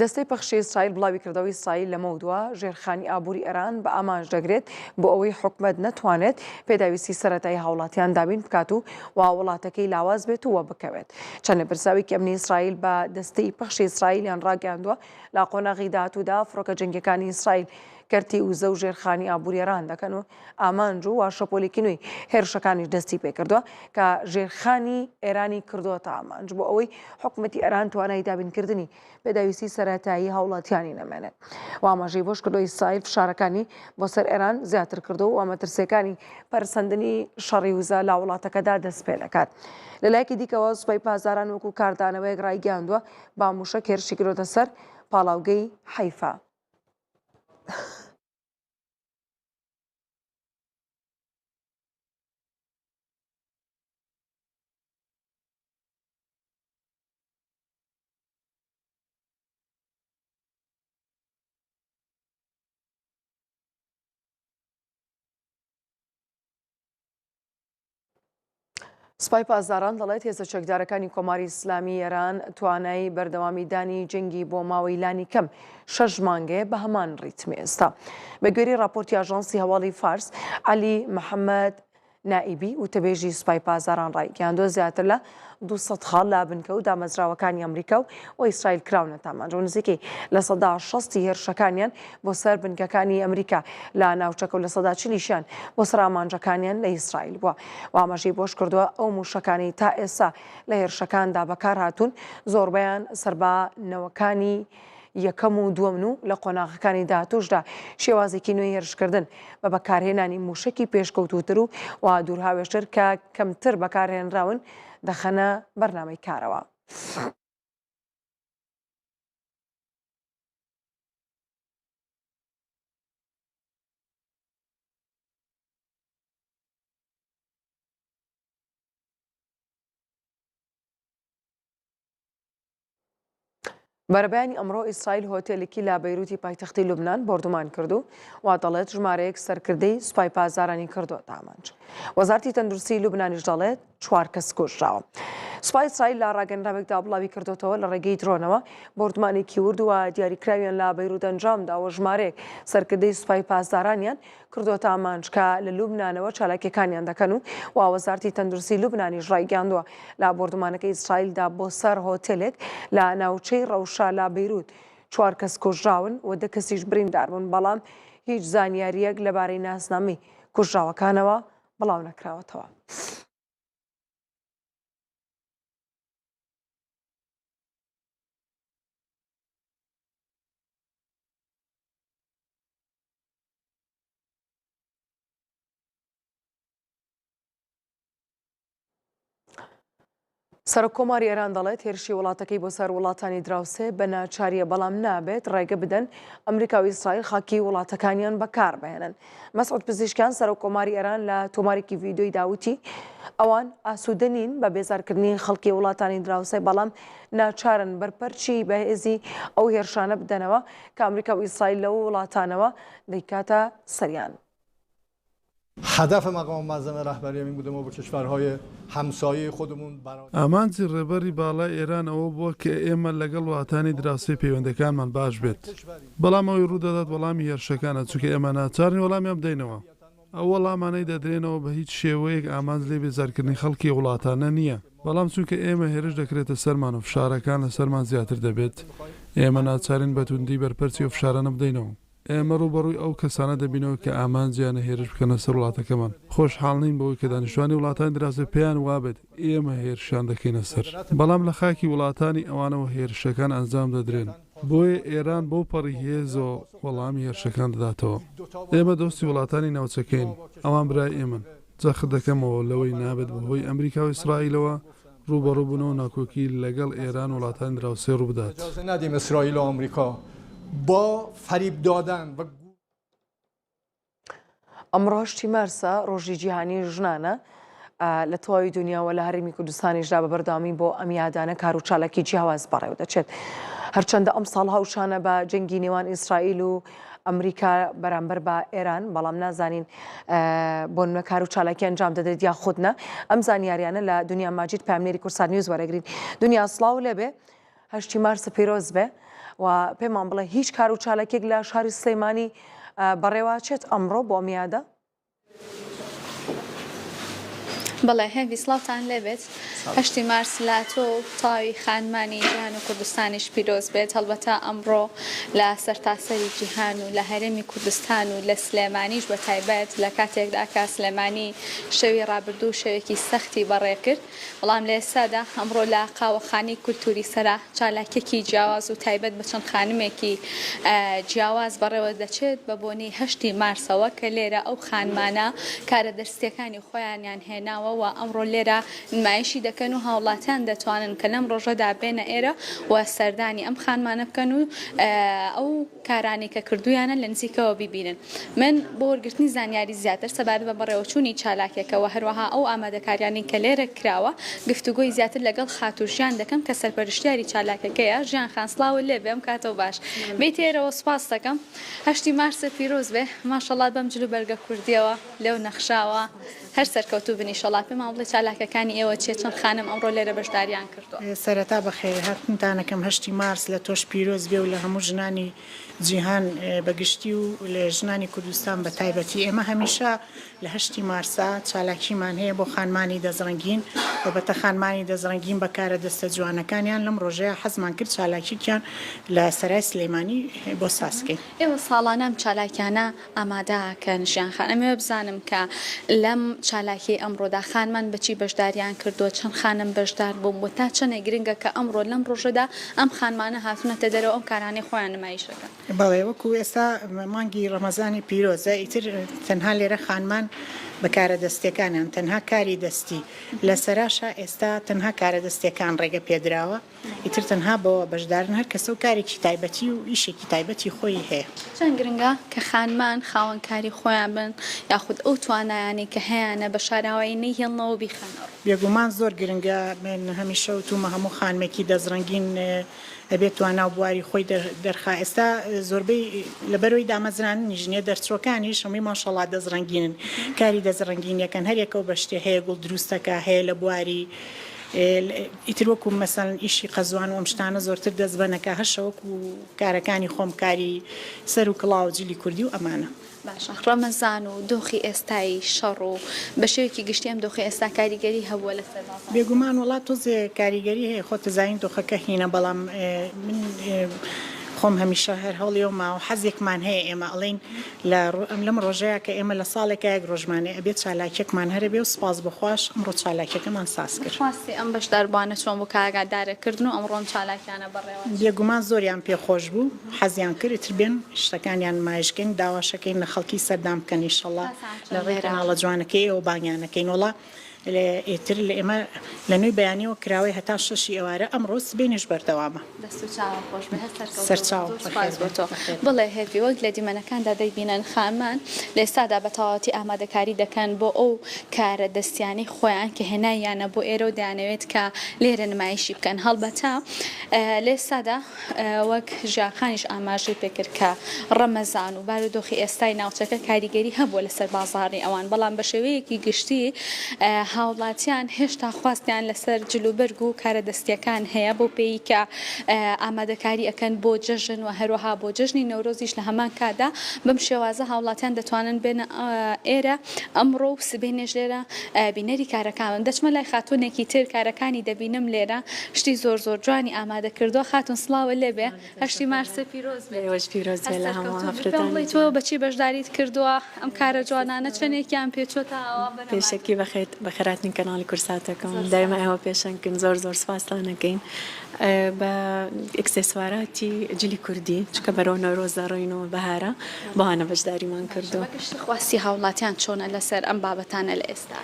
دەستەی پەخشی ئیسرائیل بڵاویکردەوە، ئیسرائیل لەمەودوا ژێرخانی ئابووری ئێران بە ئامانج دەگرێت بۆ ئەوەی حکومەت نەتوانێت پێداویستی سەرەتایی هاوڵاتیان دابین بکات و وا وڵاتەکەی لاواز بێت و بکەوێت. چەند لێپرسراوێکی ئەمنی ئیسرائیل بە دەستەی پەخشی ئیسرائیلیان ڕاگەیاندووە، لە قۆناغی داهاتوودا فڕۆکە جەنگییەکانی ئیسرائیل کەرتی وزە و ژێرخانی ئابووری ئێران دەکەن و ئامانج و وا شەپۆلێکی نوێی هێرشەکانیش دەستی پێکردووە کە ژێرخانی ئێرانی کردووەتە ئامانج بۆ ئەوەی حکومەتی ئێران توانای دابینکردنی پێداویستی سەرەتایی هاوڵاتیانی نەمێنێت و ئاماژەی بۆش کردووە ئیسرائیل فشارەکانی بۆ سەر ئێران زیاتر کردووە و مەترسیەکانی پەرسەندنی شەڕی وزە لە وڵاتەکەدا دەست پێ دەکات. لەلایەکی دیکەوە سوپای پاسداران وەکو کاردانەوەیەک ڕایگەیاندووە بە مووشەک هێرشی کردۆتە سەر پاڵاوگەی حەیفا. سپای پاسداران دەڵێت هێزە چەکدارەکانی کۆماری ئیسلامی ئێران توانای بەردەوامی دانی جەنگی بۆ ماوەی لانی کەم شەش مانگەیە بە هەمان ڕیتمی ئێستا. بە گوێرەی ڕاپۆرتی ئاژانسی هەواڵی فارس، عەلی محەمەد نائیبی وتەبێژی سوپای پاسداران ڕایگەیاندووە زیاتر لە 200 خاڵ لە بنکە و دامەزراوەکانی ئەمریکا و ئیسرائیل کراونەتە ئامانج و نزیکەی 60% ی هێرشەکانیان بۆ سەر بنکەکانی ئەمریکا لە ناوچەکە و 40% یان بۆ سەر ئامانجەکانیان لە ئیسرائیل بووە و ئاماژەی بەوەشکردووە ئەو مووشەکانەی تا ئێستا لە هێرشەکاندا بەکارهاتوون زۆربەیان سەر بە نەوەکانی یەکەم و دووەمن و لە قۆناغەکانی داهاتووشدا شێوازێکی نوێی هێرشکردن بە بەکارهێنانی مووشەکی پێشکەوتووتر و و دوورهاوێژتر کە کەمتر بەکارهێنراون دەخەنە بەرنامەی کارەوە. بەرەبەیانی ئەمڕۆ ئیسرائیل هۆتێلێکی لە بەیروتی پایتەختی لوبنان بۆردومان کرد و وا دەڵێت ژمارەیەک سەرکردەی سوپای پاسدارانی کردووەتە ئامانج. وەزارەتی تەندروستی لوبنانیش دەڵێت چوار کەس کوژراوە. سوپای ئیسرائیل لە ڕاگەنراوێکدا بڵاوی کردووەتەوە لە ڕێگەی درۆنەوە بۆردومانێکی ورد و دیاریکراویان لە بەیروت ئەنجامداوە ژمارەیەک سەرکردەی سوپای پاسدارانیان کردووەتە ئامانج کە لە لوبنانەوە چالاکییەکانیان دەکەن و و وەزارەتی تەندروستی لوبنانیش ڕایگەیاندووە لە بۆردومانەکەی ئیسرائیلدا بۆ سەر هۆتێلێک لە ناوچەی ڕەوشا لە بەیروت چوار کەس کوژراون و دە کەسیش بریندار بوون، بەڵام هیچ زانیارییەک لەبارەی ناسنامەی کوژراوەکانەوە بڵاونەکراوەتەوە. سەرۆک کۆماری ئێران دەڵێت هێرشی وڵاتەکەی بۆ سەر وڵاتانی دراوسێ بە ناچاریە بەڵام نابێت ڕێگە بدەن ئەمریکا و ئیسرائیل خاکی وڵاتەکانیان بەکاربهێنن. مەسعود پزیشکیان سەرۆک کۆماری ئێران لە تۆمارێکی ڤیدیۆیدا وتی ئەوان ئاسوودە نین بە بێزارکردنی خەڵکی وڵاتانی دراوسێ بەڵام ناچارن بەرپەرچی بەهێزی ئەو هێرشانە بدەنەوە کە ئەمریکا و ئیسرائیل لەو وڵاتانەوە دەیکاتە سەریان. هدف مقام معظم رهبری این بوده ما با کشورهای همسایه خودمون برای. ئامانجی ڕێبەری باڵای ئێران ئەوە بووە کە ئێمە لەگەڵ وڵاتانی دراوسێ پەیوەندەکانمان باش بێت، بەڵام ئەوەی ڕوودەدات وەڵامی هێرشەکانە، چونکە ئێمە ناچارین وەڵامیان بدەینەوە. ئەو وەڵامانەی دەدرێنەوە بە هیچ شێوەیەک ئامانج لێی بێزارکردنی خەڵکی ئەو وڵاتانە نییە، بەڵام چونکە ئێمە هێرش دەکرێتە سەرمان و فشارەکان لەسەرمان زیاتر دەبێت، ئێمە ناچارین بە توندی بەرپەرچی ئەو فشارانە بدەینەوە. ئێمە ڕووبەڕووی ئەو کەسانە دەبینەوە کە ئامانجیانە هێرش بکەنە سەر وڵاتەکەمان. خۆشحاڵ نین بەوەی کە دانیشتوانی وڵاتانی دراوسێ پێیان وابێت ئێمە هێرشیان دەکەینە سەر، بەڵام لە خاکی وڵاتانی ئەوانەوە هێرشەکان ئەنجام دەدرێن. بۆیە ئێران بەوپەڕی هێزەوە وەڵامی هێرشەکان دەداتەوە. ئێمە دۆستی وڵاتانی ناوچەکەین، ئەوان برای ئێمەن. جەخت دەکەمەوە لەوەی نابێت بەهۆی ئەمریکا و ئیسرائیلەوە ڕووبەڕووبوونەوە و ناکۆکی لەگەڵ ئێران و وڵاتانی دراوسێ ڕووبدات. ئەمڕۆ هەشتی مارسە، ڕۆژی جیهانی ژنانە لە تەواوی دنیا و لە هەرێمی کوردستانیشدا بە بەردەوامی بۆ ئەم یادانە کار و چالاکی جیاواز بەڕێوە دەچێت. هەرچەندە ئەمساڵ هاوشانە بە جەنگی نێوان ئیسرائیل و ئەمریکا بەرامبەر بە ئێران، بەڵام نازانین بۆ نمونە کار و چالاکی ئەنجام دەدرێت یاخود نا. ئەم زانیاریانە لە دنیا ماجید پەیامنێری کوردسات نیوز وەرەگرین. دنیا سڵاو لێبێ، هەشتی مارس پیرۆز بێ و پێمان بڵێ هیچ کار و چالاکیەک لە شاری سلێمانی بەڕێوەچێت ئەمڕۆ بۆ ئەم یادە؟ بەڵێ هێڤی سڵاوتان لێبێت هەشتی مارس لە تۆ و تەواوی خانمانی جیهان و کوردستانیش پیرۆز بێت هەڵبەتە ئەمڕۆ لە سەرتاسەری جیهان و لە هەرێمی کوردستان و لە سلێمانیش بە تایبەت لە کاتێکدا کە سلێمانی شەوی ڕابردوو شەوێکی سەختی بەڕێکرد بەڵام لە ئێستادا ئەمڕۆ لە قاوەخانەی کولتووری سەرا چالاکییەکی جیاواز و تایبەت بە چەند خانمێکی جیاواز بەڕێوە دەچێت بە بۆنەی هەشتی مارسەوە کە لێرە ئەو خانمانە کارە دەستییەکانی خۆیانیان هێناوە و ئەمڕۆ لێرە نمایشی دەکەن و هاوڵاتیان دەتوانن کە لەم ڕۆژەدا بێنە ئێرە و سەردانی ئەم خانمانە بکەن و ئەو کارانەی کە کردوویانە لە نزیکەوە بیبینن. من بۆ وەرگرتنی زانیاری زیاتر سەبارەت بە بەڕێوەچوونی چالاکیەکە و هەروەها ئەو ئامادەکاریانەی کە لێرە کراوە گفتوگۆی زیاتر لەگەڵ خاتوو ژیان دەکەم کە سەرپەرشتیاری چالاکەکەیە. ژیان خان سڵاوت لێبێ ئەم کاتەو باش بێیتە ئێرەوە سوپاست دەکەم. هەشتی مارست پیرۆز بێ ماشەڵات بەم جل و بەرگە کوردیەوە لێو نەخشاوە. هەر سەرکەوتوو بن ئیشەڵا. پێمان بڵێ چالاکەکانی ئێوە چیە چەند خانم ئەمڕۆ لێرە بەشداریان کردووە؟ سەرەتا بەخێرهاتنتان ئەکەم هەشتی مارس لە تۆش پیرۆز بێ و لە هەموو ژنانی جیهان بە گشتی و لە ژنانی کوردستان بە تایبەتی. ئێمە هەمیشە لە هەشتی مارسا چالاکیمان هەیە بۆ خانمانی دەستڕەنگین و بەتە خانمانی دەستڕەنگین بە کارە دەستە جوانەکانیان لەم ڕۆژەیا حەزمان کرد چالاکیەکیان لە سەرای سلێمانی بۆ ساز کەین. ئێوە ساڵانە ئەم چالاکیانە ئامادە ئەکەن ژیان خان ئەمەوێ بزانم کە لەم چالاکیەی ئەمڕۆدا خانمان بە چی بەشداریان کردووە چەند خانم بەشدار بوون و تا چەندێک گرنگە کە ئەمڕۆ لەم ڕۆژەدا ئەم خانمانە هاتوونەتە دەرەوە ئەم کارانەی خۆیان نمایش ئەکەن. بەڵێ وەکو ئێستا مانگی ڕەمەزانی پیرۆزە ئیتر تەنها لێرە خانمان بە کارە دەستیەکانیان تەنها کاری دەستی لە سەراشا ئێستا تەنها کارە دەستیەکان ڕێگە پێدراوە ئیتر تەنها بەوە بەشدارن هەر کەسەو کارێکی تایبەتی و ئیشێکی تایبەتی خۆی هەیە. چەند گرنگە کە خانمان خاوەن کاری خۆیان بن یاخود ئەو توانایانەی کە هەیانە بە شاراوەیی نەیهێڵنەوە و بیخەنە ڕوو. بێگومان زۆر گرنگە من هەمیشە وتومە هەموو خانمێکی دەستڕەنگین ئەبێت توانا و بواری خۆی دەرخا ئێستا زۆربەی لەبەرەوەی دامەزراندنیش نیە دەرچوەکانیش هەمووی ماشەڵا دەستڕەنگینن کاری دەستڕەنگینیەکەن هەریەکەو بە شتێ هەیە گوڵ دروستەکا هەیە لە بواری ئیتر وەکو مەسەلەن ئیشی قەزوان و ئەم شتانە زۆرتر دەست بەنەکا هەشە وەکو کارەکانی خۆم کاری سەر و کڵاو و جلی کوردی و ئەمانە. باشە ڕەمەزان و دۆخی ئێستای شەڕ و بە شێوەیەکی گشتی ئەم دۆخەی ئێستا کاریگەری هەبووە لەسەر بازاڕ؟ بێگومان وەڵا تۆزێ کاریگەری هەیە خۆت ئەزانی دۆخەکە هینە بەڵام من خۆم هەمیشە هەر هەوڵی ئەوم ماوە حەزێکمان هەیە ئێمە ئەڵێین لە لەم ڕۆژەیا کە ئێمە لە ساڵێکا یەک ڕۆژمان هەیە ئەبێت چالاکیەکمان هەرەبێ و سوپاس بۆ خواش ئەمڕۆ چالاکیەکەمان ساز کرد. خواستی ئەم بەشداربووانە چۆن بوو کە ئاگادارت کردن و ئەمڕۆ ئەم چالاکیانە بەڕێوە چوون؟ بێگومان زۆریان پێ خۆش بوو حەزیان کرد ئیتر بێن شتەکانیان نمایش کەین داواشەکەین لە خەڵکی سەردان بکەن ئیشەڵا لە ڕێی کەناڵە جوانەکەی ئێوە بانگیان ئەکەین وەڵا ئیتر لە ئێمە لە نۆی بەیانیەوە کراوەی هەتا شەشی ئێوارە ئەمڕۆ سبەینێش بەردەوامە. دەست و چاوت خۆش بێ هەر سەرکەوتوو بی زۆر سوپاس بۆ تۆ. بەڵێ هێڤی وەک لە دیمەنەکاندا دەیبینن خانمان لە ئێستادا بە تەواوەتی ئامادەکاری دەکەن بۆ ئەو کارە دەستیانەی خۆیان کە هێناویانە بۆ ئێرە و دەیانەوێت کە لێرە نمایشی بکەن هەڵبەتە لە ئێستادا وەک ژیار خانیش ئاماژەی پێکرد کە ڕەمەزان و بارودۆخی ئێستای ناوچەکە کاریگەری هەبووە لەسەر بازاڕی ئەوان، بەڵام بە شێوەیەکی گشتی هاوڵاتیان هێشتا خواستیان لەسەر جلوبەرگ و کارە دەستییەکان هەیە بەو پێیەی کە ئامادەکاری ئەکەن بۆ جەژن و هەروەها بۆ جەژنی نەورۆزیش لە هەمان کاتدا بەم شێوازە هاوڵاتیان دەتوانن بێنە ئێرە ئەمڕۆ و سبەینێش لێرە بینەری کارەکان بن. دەچمە لای خاتوونێکی تر کارەکانی دەبینم لێرە شتی زۆر زۆر جوانی ئامادە کردووە خاتوون سڵاوت لێ بێ هەشتی مارست پیرۆز بێت. ئێوەش پیرۆز بێ لە هەموو هەر سەرکەوتوو بی. پێم ئافرەتانی بڵێی تۆ جوان. بە چی بەشداریت کردووە ئەم کارە جوانانە چەنێکیان پێ چۆتە ئاوا بەرەمانە. پێشەکی بەخێر بەخێرهاتنی کەناڵی کوردساتەکەم زۆر دایما سپاس. ئێوە پێشەنگن زۆر زۆر سپاستان ئەکەین بە ئیکسێسواراتی جلی کوردی چونکە بەرەو نەورۆز دەڕۆین و بەهارە بەوانە بەشداریمان باشە کردووە. بە گشتی خواستی هاوڵاتیان چۆنە لەسەر ئەم بابەتانە لە ئێستا؟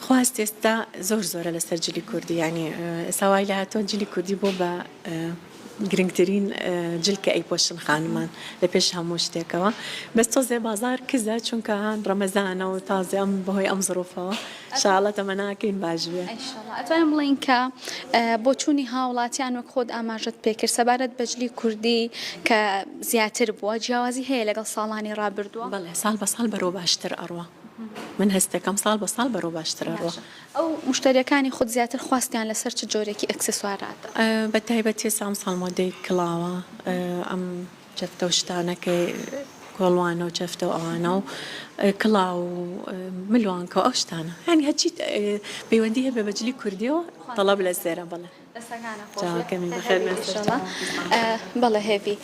خواست ئێستا زۆر زۆرە لەسەر جلی کوردی یانی ئێستا وای لێهاتووە جلی کوردی بۆ بە گرنگترین جل کە ئەیپۆشن خانمان لە پێش هەموو شتێکەوە بەس تۆزێ بازار کزە چونکە هان ڕەمەزانە و تازێ ئەم بەهۆی ئەم زڕوفەوە شاڵە تەمەناکەین باش بێ. ئیشەڵا ئەتوانین بڵێین کە بۆچوونی هاوڵاتیان وەک خۆت ئاماژەت پێکرد سەبارەت بە جلی کوردی کە زیاتر بووە جیاوازی هەیە لەگەڵ ساڵانی ڕابردووە؟ بەڵێ ساڵ بە ساڵ بەرەو باشتر ئەڕوا. من هەست دەکەم ساڵ بە ساڵ بەرەو باشتر ئەڕوا. باشە ئەو موشتەریەکانی خۆت زیاتر خواستیان لەسەر چ جۆرێکی ئێکسسواراتە؟ بە تایبەتی ئێستا ئەمساڵ مۆدەی کڵاوە ئەم چەفتە و شتانە کە کۆڵوانە و چەفتە و ئەوانە و کڵاو و ملوانکە و ئەو شتانە یانی هەرچی پەیوەندی هەبێ بە جلی کوردیەوە تەڵەب لەسەرە بەڵێ. دەستەکانت خۆش بێت. چاوەکەمی هەر بەخێر هەبیت بێن ئیشەڵا. سەرچاوم. بەڵێ هێڤی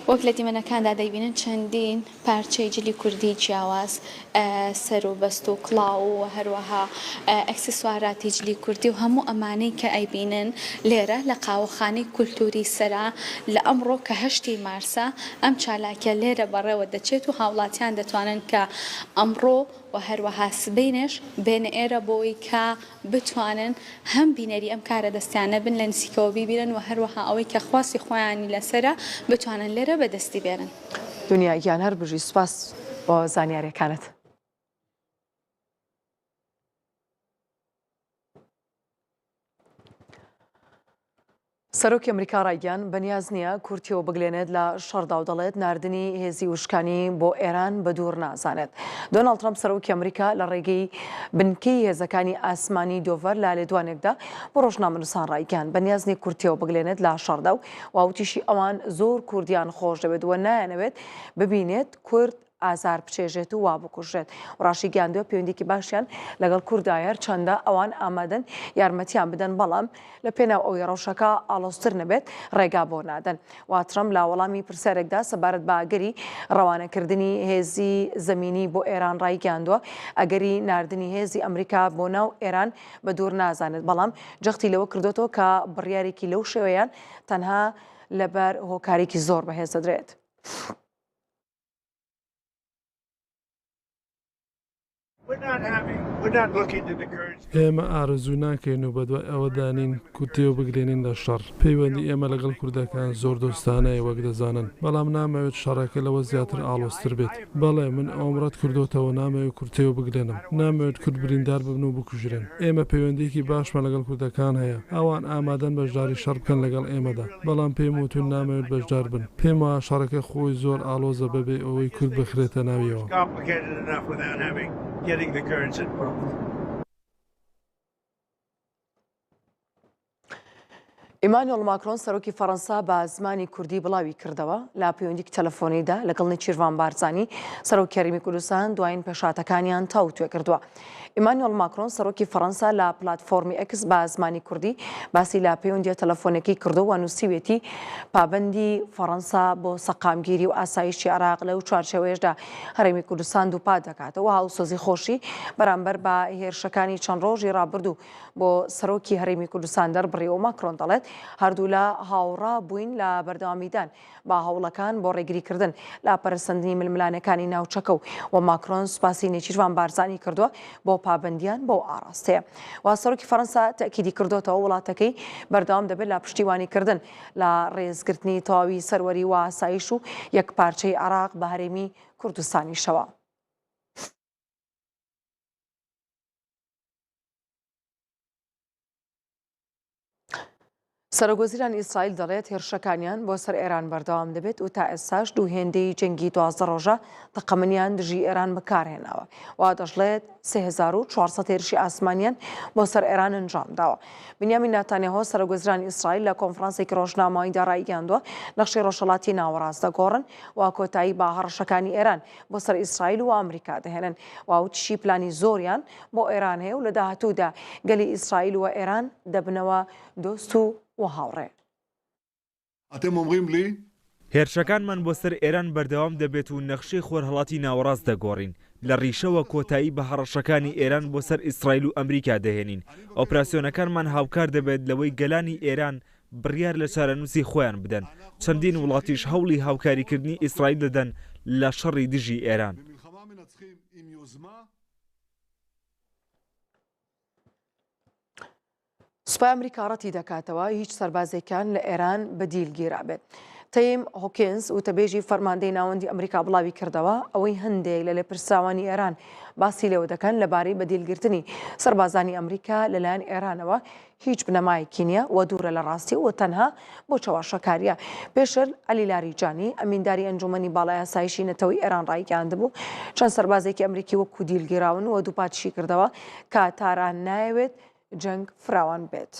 وەک لە دیمەنەکاندا دەیبینن چەندین پارچەی جلی کوردی جیاواز، سەر و بەست و کڵاو و هەروەها ئەکسسواراتی جلی کوردی و هەموو ئەمانەی کە ئەیبینن لێرە لە قاوەخانەی کولتووری سەرا لە ئەمڕۆ کە هەشتی مارسە ئەم چالاکیە لێرە بەڕێوە دەچێت و هاوڵاتیان دەتوانن کە ئەمڕۆ و هەروەها سبەینێش بێنە ئێرە بۆی کە بتوانن هەم بینەری ئەم کارە دەستیانە بن لە نزیکەوە بیبینن و هەروەها ئەوەی کە خواستی خۆیانی لەسەرە بتوانن لێرە بەدەستی بێنن. دونیا گیان هەر بژی سوپاس بۆ زانیاریەکانت. سەرۆکی ئەمریکا ڕایگەیاند، بەنیاز نییە کورد تێوەبگلێنێت لە شەڕدا و دەڵێت، ناردنی هێزی وشکانی بۆ ئێران بە دوور نازانێت. دۆناڵد ترەمپ سەرۆکی ئەمریکا لە ڕێگەی بنکەی هێزەکانی ئاسمانی دۆڤەر لە لێدوانێکدا بۆ ڕۆژنامەنووسان ڕایگەیاند، بەنیاز نییە کورد تێوەبگلێنێت لە شەڕدا و وتیشی، ئەوان زۆر کوردیان خۆشدەوێت و نایانەوێت ببینێت کورد ئازار بچێژێت و وا بکوژرێت و ڕاشیگەیاندووە پەیوەندییەکی باشیان لەگەڵ کوردایە هەرچەندە ئەوان ئامادەن یارمەتیان بدەن بەڵام لە پێناو ئەوەی ڕەوشەکە ئاڵۆزتر نەبێت ڕێگا بۆ نادەن و ترەمپ لە وەڵامی پرسیارێکدا سەبارەت بە ئەگەری ڕەوانەکردنی هێزی زەمینی بۆ ئێران ڕایگەیاندووە ئەگەری ناردنی هێزی ئەمریکا بۆ ناو ئێران بە دوور نازانێت بەڵام جەختی لەوە کردۆتەوە کە بڕیارێکی لەو شێوەیان تەنها لەبەر هۆکارێکی زۆر بەهێز دەدرێت. ئێمە ئارەزوو ناکەین و بەدوای ئەوەدا نین کورد تێوەبگلێنین لە شەڕ. پەیوەندی ئێمە لەگەڵ کوردەکان زۆر دۆستانەیە وەک دەزانن، بەڵام نامەوێت شەڕەکە لەوە زیاتر ئاڵۆزتر بێت. بەڵێ، من ئەوەم ڕەت کردۆتەوە، نامەوێت کورد تێوەبگلێنم. نامەوێت کورد بریندار ببن و بکوژرێن. ئێمە پەیوەندییەکی باشمان لەگەڵ کوردەکان هەیە. ئەوان ئامادەن بەشداری شەڕ بکەن لەگەڵ ئێمەدا، بەڵام پێم وتوون نامەوێت بەشدار بن. پێم وایە شەڕەکە خۆی زۆر ئاڵۆزە بەبێ ئەوەی کورد بخرێتە ناویەوە. ئیمانوێڵ ماکرۆن سەرۆکی فەڕەنسا بە زمانی کوردی بڵاوی کردەوە، لە پەیوەندیکی تەلەفۆنیدا لەگەڵ نێچیرڤان بارزانی سەرۆکی هەرێمی کوردستان دوایین پێشهاتەکانیان تاوتوێ کردووە. ئیمانوێڵ ماکرۆن سەرۆکی فەڕەنسا لە پلاتفۆرمی ئێکس بە زمانی کوردی باسی لە پەیوەندییە تەلەفۆنیەکەی کردووە و نووسیویەتی پابەندی فەڕەنسا بۆ سەقامگیری و ئاسایشی عێراق لەو چوارچێوەیەشدا هەرێمی کوردستان دووپات دەکاتەوە هاوسۆزی خۆشی بەرامبەر بە هێرشەکانی چەند ڕۆژی ڕابردوو بۆ سەرۆکی هەرێمی کوردستان دەربڕیوە و ماکرۆن دەڵێت، هەردوولا هاوڕا بووین لە بەردەوامیدان بە هەوڵەکان بۆ ڕێگریکردن لە پەرەسەندنی ململانێکانی ناوچەکە و و ماکرۆن سوپاسی نێچیرڤان بارزانی کردووە بۆ پابەندییان بەو ئاڕاستەیە. و سەرۆکی فەرەنسا تەئکیدی کردۆتەوە وڵاتەکەی بەردەوام دەبێت لە پشتیوانیکردن لە ڕێزگرتنی تەواوی سەروەری و ئاسایش و یەکپارچەیی عێراق بە هەرێمی کوردستانیشەوە. سەرۆکوەزیرانی ئیسرائیل دەڵێت هێرشەکانیان بۆ سەر ئێران بەردەوام دەبێت و تا ئێستاش دوو هێندەی جەنگی 12 ڕۆژە تەقەمەنیان دژی ئێران بەکارهێناوە و دەشڵێت 3400 هێرشی ئاسمانیان بۆ سەر ئێران ئەنجام داوە. بنیامین ناتانیاهۆ سەرۆکوەزیرانی ئیسرائیل لە کۆنفرانسێکی ڕۆژنامەوانیدا ڕایگەیاندووە نەخشەی ڕۆژهەڵاتی ناوەڕاست دەگۆڕن و کۆتایی بە هەڕەشەکانی ئێران بۆ سەر ئیسرائیل و ئەمریکا دەهێنن و وتیشی پلانی زۆریان بۆ ئێران هەیە و لە داهاتوودا گەلی ئیسرائیل و ئێران دەبنەوە دۆست و و هاوڕێ. אתם אומרים לי. هێرشەکانمان بۆ سەر ئێران بەردەوام دەبێت و نەخشەی خۆرهەڵاتی ناوەڕاست دەگۆڕین، لە ڕیشەوە کۆتایی بە هەڕەشەکانی ئێران بۆ سەر ئیسرائیل و ئەمریکا دەهێنین، ئۆپراسیۆنەکانمان هاوکار دەبێت لەوەی گەلانی ئێران بڕیار لە چارەنووسی خۆیان بدەن، چەندین وڵاتیش هەوڵی هاوکاریکردنی ئیسرائیل دەدەن لە شەڕی دژی ئێران. سوپای ئەمریکا ڕەتی دەکاتەوە هیچ سەربازێکیان لە ئێران بە دیل گیرابێت. تیم هۆکینز وتەبێژی فەرماندەی ناوەندی ئەمریکا بڵاوی کردەوە، ئەوەی هەندێک لە لێپرسراوانی ئێران باسی لێوە دەکەن لەبارەی بەدیلگرتنی سەربازانی ئەمریکا لەلایەن ئێرانەوە هیچ بنەمایەکی نییە و دوورە لە ڕاستی و تەنها بۆ چەواشەکارییە. پێشتر عەلی لاریجانی، ئەمینداری ئەنجوومەنی باڵای ئاسایشی نەتەوەی ئێران ڕایگەیاندبوو، چەند سەربازێکی ئەمریکی وەکوو دیل گیراون و دووپاتیشی کردەوە کە تاران نایەوێت جەنگ فراوان بێت.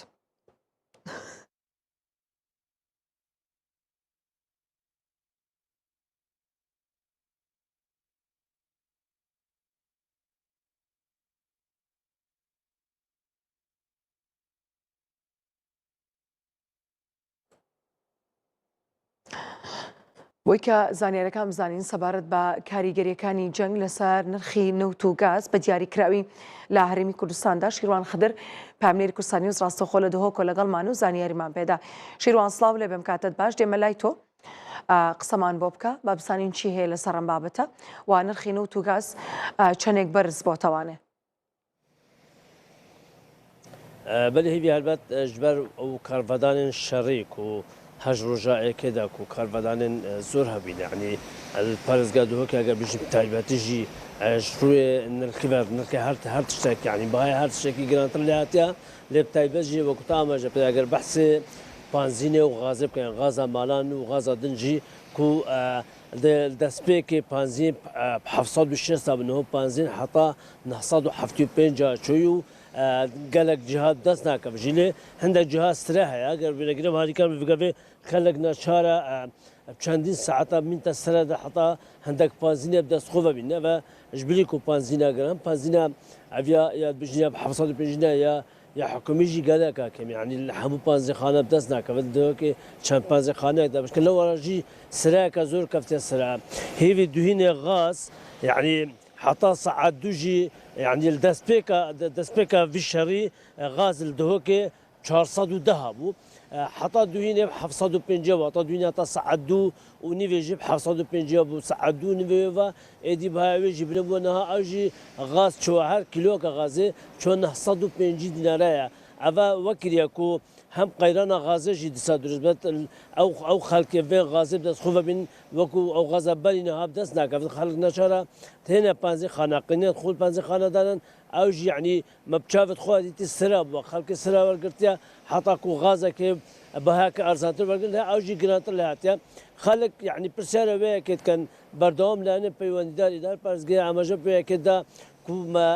بۆی کە زانیارەکان بزانین سەبارەت بە کاریگەریەکانی جەنگ لەسەر نرخی نەوت و گاز بە دیاریکراوی لە هەرێمی کوردستاندا شیروان خدر پامنێری کوردستان نیوز ڕاستەوخۆ لە دهۆکۆ لەگەڵمان و زانیاریمان پێدا شیروان سڵاو لێ بێم کاتت باش دێمە لای تۆ قسەمان بۆ بکە با بزانین چی هەیە لەسەر ئەم بابەتە و نرخی نەوت و گاز چەندێک بەرز بۆتەوانێ. بەلی هیوی هەلبەت ژبەر ئەو کارڤەدانێن شەڕی کو هەژ ڕۆژا ئێکێ دا کو کارڤەدانێن زۆر هەبین یەعنی پارێزگا دهۆکێ ئەگەر بژین تایبەتی ژی ژ ڕوێ نرخی ڤەر نرخێ هەر هەر تشتێک یەعنی بەهای هەر تشتێکی گرانتر لێ هاتیە لێ تایبەت ژی وەکو تا ئاماژە پێ ئەگەر بەحسێ. پانزینێ و غازێ بکەن غازا مالان و غازا دن ژی کو د دەستپێکێ پانزین 760 بوو نهو پانزین حتا 975 چوی و گەلەک جیهات دەست ناکەف ژی لێ هەندێک جیهات سرە هەیە گەر وێنەگرم هاریکار بگەێ خەلک ناچارە چەندین ساعتە مینتە سرە دە حتا هەندێک پانزینێ بدەست خۆ ببین ئەvە ژبری کو پانزینا گران پانزینا ئەڤیا یا بژنیا 750 یا یا حکومی ژی گەلەکە کەم یعنی هەموو پانزیخانە بدەست ناکەوێت دەوەکێ چەند پانزیخانەیەک دابشکە لەوەرە ژی سرایەکە زۆر کەفتێ سرا هێوی دوهینێ غاز یعنی حتا سەعات دوو ژی یعنی دەستپێکە دەستپێکە ڤی شەڕی غاز دهۆکێ 410 هەبوو حتا دوهینێ 750 بوو حتا دوهینە تا سەعات دوو و نیوێ ژی 750 بوو سەعات دوو نیوێ و ئێدی بەهاوێ ژی بنە بووە نەها ئەو ژی غاز چوە هەر کیلۆکە غازێ چوە 950 دینارایە ئەڤە وەکریە کو هەم قەیرانە غازێ ژی دیسا دروست بێت ئەو ئەو خەلکێ ڤێ غازێ بدەست خۆ بین وەکو ئەو غازە بەری نەها بدەست ناکەفت خەلک نەچارە تێنە پانزی خانە قینێت خول پانزی خانە دانن ئەو ژی یعنی مە بچاڤت خوا دیتی سرا بووە خەلکی سرا وەرگرتیە حتا کو غازەکێ بەهاکە ئەرزانتر وەرگرت ئەو ژی گرانتر لە هاتیە خەلک یعنی پرسیارە وەیەکێت کەن بەردەوام لایەنە پەیوەندیدار ئیدار پارێزگای ئاماژە پێیەکێتدا کو مە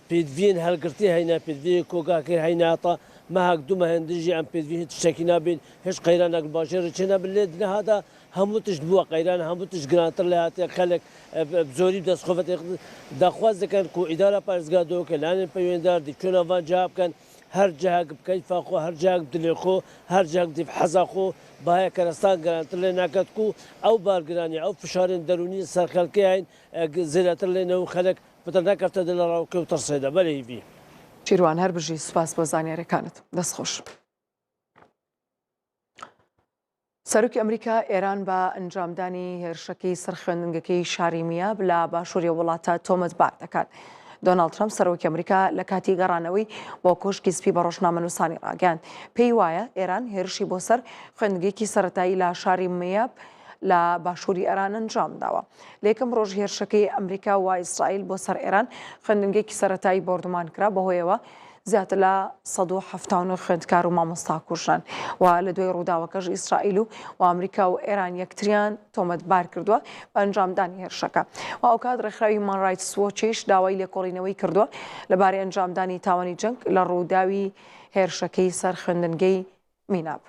پێدڤین هەلگرتی هەینە پێدڤی کۆگاکر هەینە تا مەهەک دوو مەهێن دژی ئەم پێدڤی هیچ شتێکی نابین هیچ قەیرانێک باژێڕی چێ نابن لێ نەهادا هەموو تشت بووە قەیران هەموو تشت گرانتر لێ هاتیە خەلک زۆری دەست خۆ داخواز دەکەن کو ئیدارە پارێزگا دۆکە لایەنە پەیوەندیدار دی چۆنە ڤان جا بکەن هەر جهک بکەیفا خۆ هەر جهک بدلێ خۆ هەر جهک دیف حەزا خۆ بایە کەرەستان گرانتر لێ ناکەت کو ئەو بارگرانی ئەو فشارێن دەرونی سەر خەلکێ هەین زێدەتر لێ نەو خەلک پتر نەکەفتە دل ڕاوکێ و ترسێدە بەلێ هیڤی. شیروان هەر بژی سوپاس بۆ زانیاریەکانت دەست خۆش. سەرۆکی ئەمریکا ئێران بە ئەنجامدانی هێرشەکەی سەر خوێندنگەکەی شاری میاب لە باشووری وڵاتە تۆمەتبار دەکات. دۆناڵد ترەمپ سەرۆکی ئەمریکا لە کاتی گەڕانەوەی بۆ کۆشکی سپی بە ڕۆژنامەنووسانی ڕاگەیاند پێی وایە ئێران هێرشی بۆ سەر خوێندنگەیەکی سەرەتایی لە شاری میاب لە باشووری ئێران ئەنجام داوە. لە یەکەم ڕۆژی هێرشەکەی ئەمریکا و ئیسرائیل بۆ سەر ئێران خوێندنگەیەکی سەرەتایی بۆردومان کرا بەهۆیەوە زیاتر لە 179 خوێندکار و مامۆستا کوژران و لە دوای ڕووداوەکەش ئیسرائیل و و ئەمریکا و ئێران یەکتریان تۆمەتبار کردووە بە ئەنجامدانی هێرشەکە و ئەوکات ڕێکخراوی هیومان ڕایتس وۆچیش داوای لێکۆڵینەوەی کردووە لەبارەی ئەنجامدانی تاوانی جەنگ لە ڕووداوی هێرشەکەی سەر خوێندنگەی میناب.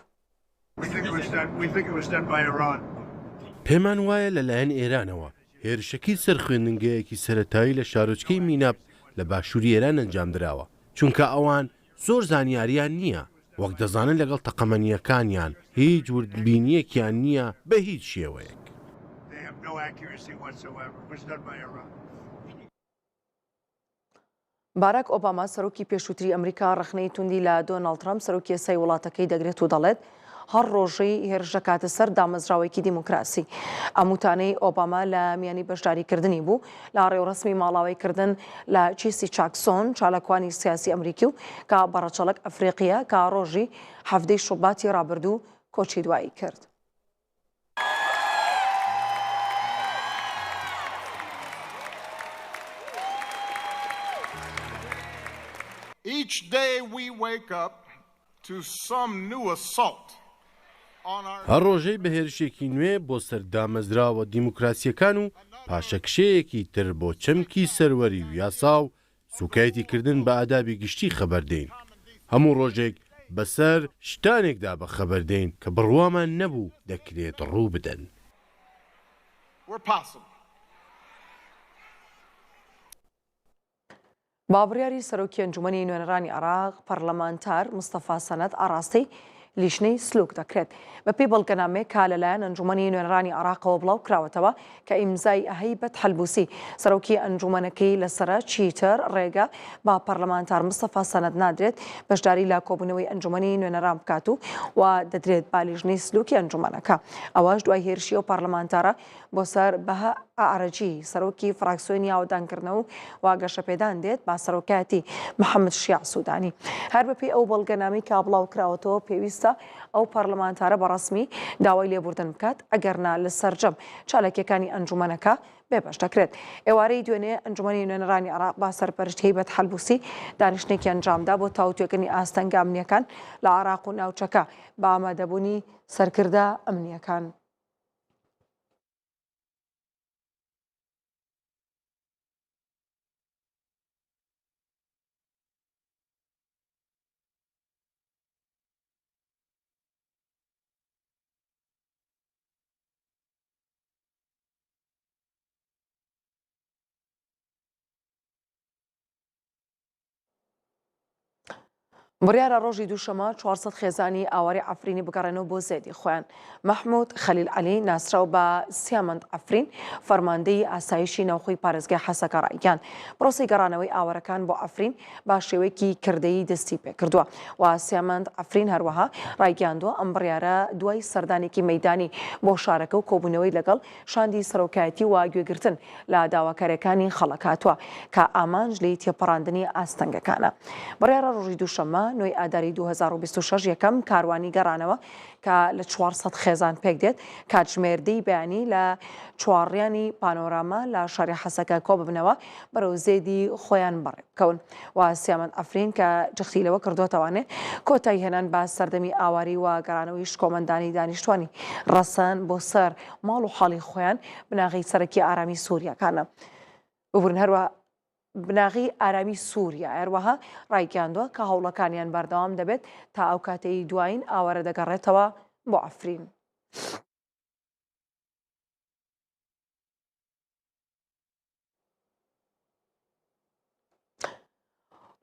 پێمان وایە لەلایەن ئێرانەوە هێرشەکەی سەر خوێندنگەیەکی سەرەتایی لە شارۆچکەی میناب لە باشووری ئێران ئەنجامدراوە، چونکە ئەوان زۆر زانیارییان نییە، وەک دەزانن لەگەڵ تەقەمەنییەکانیان هیچ وردبینییەکیان نییە بە هیچ شێوەیەک. باراک ئۆباما سەرۆکی پێشووتری ئەمریکا ڕەخنەی توندی لە دۆناڵد ترەمپ سەرۆکی ئێستای وڵاتەکەی دەگرێت و دەڵێت هەر ڕۆژەی هێرش دەکاتە سەر دامەزراوەیەکی دیموکراسی. ئەم وتانەی ئۆباما لە میانی بەشداریکردنی بوو لە ڕێوڕەسمی ماڵاوایکردن لە چیسی چاکسۆن چالاکوانی سیاسی ئەمریکی و کە بە ڕەچەڵەک ئەفریقییە کە ڕۆژی حەڤدەی شوباتی ڕابردوو کۆچی دوایی کرد. Each day we wake up to some new assault on our. هەر ڕۆژەی بە هێرشێکی نوێ بۆ سەر دامەزراوە دیموکراسییەکان و پاشەکشەیەکی تر بۆ چەمکی سەروەری و یاسا و سوکایەتی کردن بە ئادابی گشتی خەبەر دێین. هەموو ڕۆژێک بەسەر شتانێکدا بەخەبەر دێین کە بڕوامان نەبوو دەکرێت ڕوو بدەن. بە بڕیاری سەرۆکی ئەنجومەنی نوێنەرانی عێراق، پەرلەمانتار مستەفا سەنەد ئاڕاستەی لیژنەی سلوک دەکرێت. بەپێی بەڵگەنامەیەک کە لەلایەن ئەنجومەنی نوێنەرانی عێراقەوە بڵاوکراوەتەوە کە ئیمزای هەیبەت حەلبوسی سەرۆکی ئەنجومەنەکەی لەسەرە، چیتر ڕێگە بە پەرلەمانتار مستەفا سەنەد نادرێت بەشداری لە کۆبوونەوەی ئەنجومەنی نوێنەران بکات و و دەدرێت بە لیژنەی سلوکی ئەنجومەنەکە. ئەوەش دوای هێرشی ئەو پەرلەمانتارە بۆ سەر بەها ئەعرەجی، سەرۆکی فراکسیۆنی ئاوەدانکردنەوە و گەشەپێدان دێت بە سەرۆکایەتی محەممەد شیاع سوودانی. هەر بەپێی ئەو بەڵگەنامەی کە بڵاوکراوەتەوە پێویستە. پێویستە ئەو پەرلەمانتارە بە ڕەسمی داوای لێبوردن بکات، ئەگەرنا لە سەرجەم چالاکییەکانی ئەنجومەنەکە بێبەش دەکرێت. ئێوارەی دوێنێ ئەنجومەنی نوێنەرانی عێراق بە سەرپەرشتی هەیبەت حەلبوسی دانیشتنێکی ئەنجامدا بۆ تاوتوێکردنی ئاستەنگە ئەمنییەکان لە عێراق و ناوچەکە بە ئامادەبوونی سەرکردە ئەمنییەکان. بڕیارە ڕۆژی دووشەمە 400 خێزانی ئاوارەی عەفرینی بگەڕێنەوە بۆ زێدی خۆیان. مەحمود خەلیل عەلی ناسراو بە سیامەند عەفرین فەرماندەی ئاسایشی ناوخۆی پارێزگای حەسەکە ڕایگەیاند پرۆسەی گەڕانەوەی ئاوارەکان بۆ عەفرین بە شێوەیەکی کردەیی دەستی پێکردووە و سیامەند عەفرین هەروەها ڕایگەیاندووە ئەم بڕیارە دوای سەردانێکی مەیدانی بۆ شارەکە و کۆبوونەوەی لەگەڵ شاندی سەرۆکایەتی و گوێگرتن لە داواکارییەکانی خەڵک هاتووە کە ئامانج لێی تێپەڕاندنی ئاستەنگەکانە. بڕیارە ڕۆژی دووشەممە نۆی ئاداری 2026 یەکەم کاروانی گەڕانەوە کە لە 400 خێزان پێکدێت کاتژمێر دەی بەیانی لە چوارڕیانی پانۆراما لە شاری حەسەکە کۆببنەوە بەرەو زێدی خۆیان بەڕێ بکەون و سیامەند عەفرین کە جەختی لەوە کردووەتەوانێ کۆتایی هێنان بە سەردەمی ئاواری و گەڕانەوەی شکۆمەندانی دانیشتوانی ڕەسەن بۆ سەر ماڵ و حاڵی خۆیان بناغەی سەرەکی ئارامی سووریاکانە ببورن هەروە بناغەی ئارامی سووریا هەروەها ڕایگەیاندووە کە هەوڵەکانیان بەردەوام دەبێت تا ئەو کاتەی دوایین ئاوارە دەگەڕێتەوە بۆ عەفرین.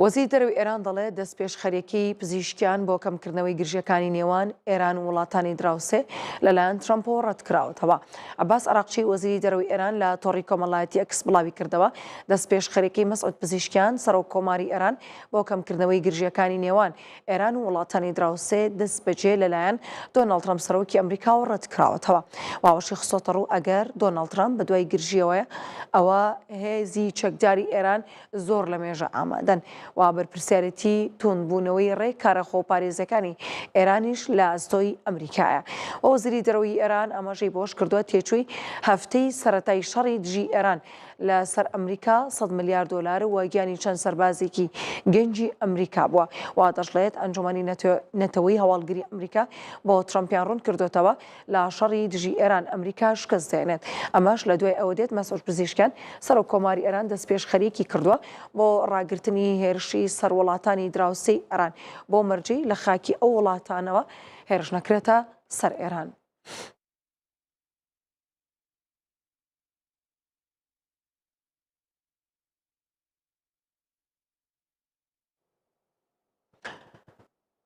وەزیری دەرەوەی ئێران دەڵێت، دەستپێشخەرییەکەی پزیشکیان بۆ کەمکردنەوەی گرژییەکانی نێوان ئێران و وڵاتانی دراوسێ لەلایەن ترەمپەوە ڕەتکراوەتەوە. عەباس عراقچی وەزیری دەرەوەی ئێران لە تۆڕی کۆمەڵایەتی ئێکس بڵاویکردەوە، دەستپێشخەرییەکەی مەسعود پزیشکیان سەرۆک کۆماری ئێران بۆ کەمکردنەوەی گرژییەکانی نێوان ئێران و وڵاتانی دراوسێ دەستبەجێ لەلایەن دۆناڵد ترەمپ سەرۆکی ئەمریکاوە ڕەتکراوەتەوە. ئەوەشی خستۆتەڕوو، ئەگەر دۆناڵد ترەمپ بەدوای گرژییەوەیە، ئەوا هێزی چەکداری ئێران زۆر لەمێژە ئامادەن و بەرپرسیارێتی توندبوونەوەی ڕێکارە خۆپارێزییەکانی ئێرانیش لە ئەستۆی ئەمریکایە. وەزیری دەرەوەی ئێران ئاماژەی بەوەشکردووە، تێچووی هەفتەی سەرەتای شەڕی دژی ئێران لە سەر ئەمریکا سەد ملیار دۆلار و گیانی چەند سەربازێکی گەنجی ئەمریکا بووە و دەشڵێت ئەنجومەنی نەتەوەی هەواڵگری ئەمریکا بۆ ترەمپیان ڕوون کردۆتەوە لە شەڕی دژی ئێران ئەمریکا شکست دێنێت ئەمەش لە دوای ئەوە دێت مەسعود پزیشکیان سەرۆک کۆماری ئێران دەستپێشخەریەکی کردووە بۆ ڕاگرتنی هێرشی سەر وڵاتانی دراوسێی ئێران بۆ مەرجی لە خاکی ئەو وڵاتانەوە هێرش نەکرێتە سەر ئێران.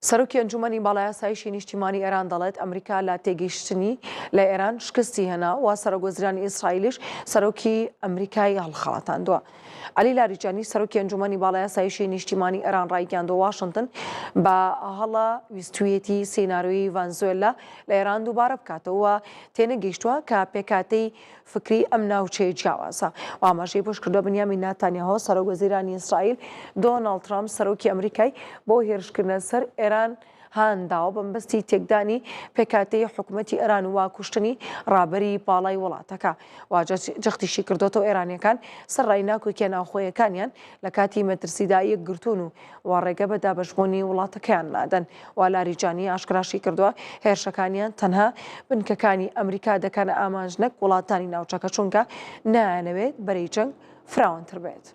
سەرۆکی ئەنجومەنی باڵای ئاسایشی نیشتیمانی ئێران دەڵێت ئەمریکا لە تێگەیشتنی لە ئێران شکستی هێنا و سەرۆکوەزیرانی ئیسرائیلیش سەرۆکی ئەمریکای هەڵخەڵەتاندووە. عەلی لاریجانی سەرۆکی ئەنجومەنی باڵای ئاسایشی نیشتیمانی ئێران ڕایگەیاندووە واشنتن بە هەڵە ویستویەتی سیناریۆی ڤەنزوێلا لە ئێران دووبارە بکاتەوە و تێنەگەیشتووە کە پێکهاتەی فکری ئەم ناوچەیە جیاوازە و ئاماژەی بەوەشکردووە، بنیامین ناتانیاهۆ، سەرۆکوەزیرانی ئیسرائیل، دۆناڵد ترەمپ، سەرۆکی ئەمریکای بۆ هێرشکردنە سەر ئێران هانداوە بەمەبەستی تێکدانی پێکهاتەی حکومەتی ئێران و کوشتنی ڕابەری باڵای وڵاتەکە و جەختیشی کردۆتەوە ئێرانییەکان سەرەڕای ناکۆکییە ناوخۆیەکانیان لە کاتی مەترسیدا یەکگرتوون و و ڕێگە بە دابەشبوونی وڵاتەکەیان نادەن و لاریجانی ئاشکراشی کردووە، هێرشەکانیان تەنها بنکەکانی ئەمریکا دەکەنە ئامانج نەک وڵاتانی ناوچەکە، چونکە نایانەوێت بەرەی جەنگ فراوانتر بێت.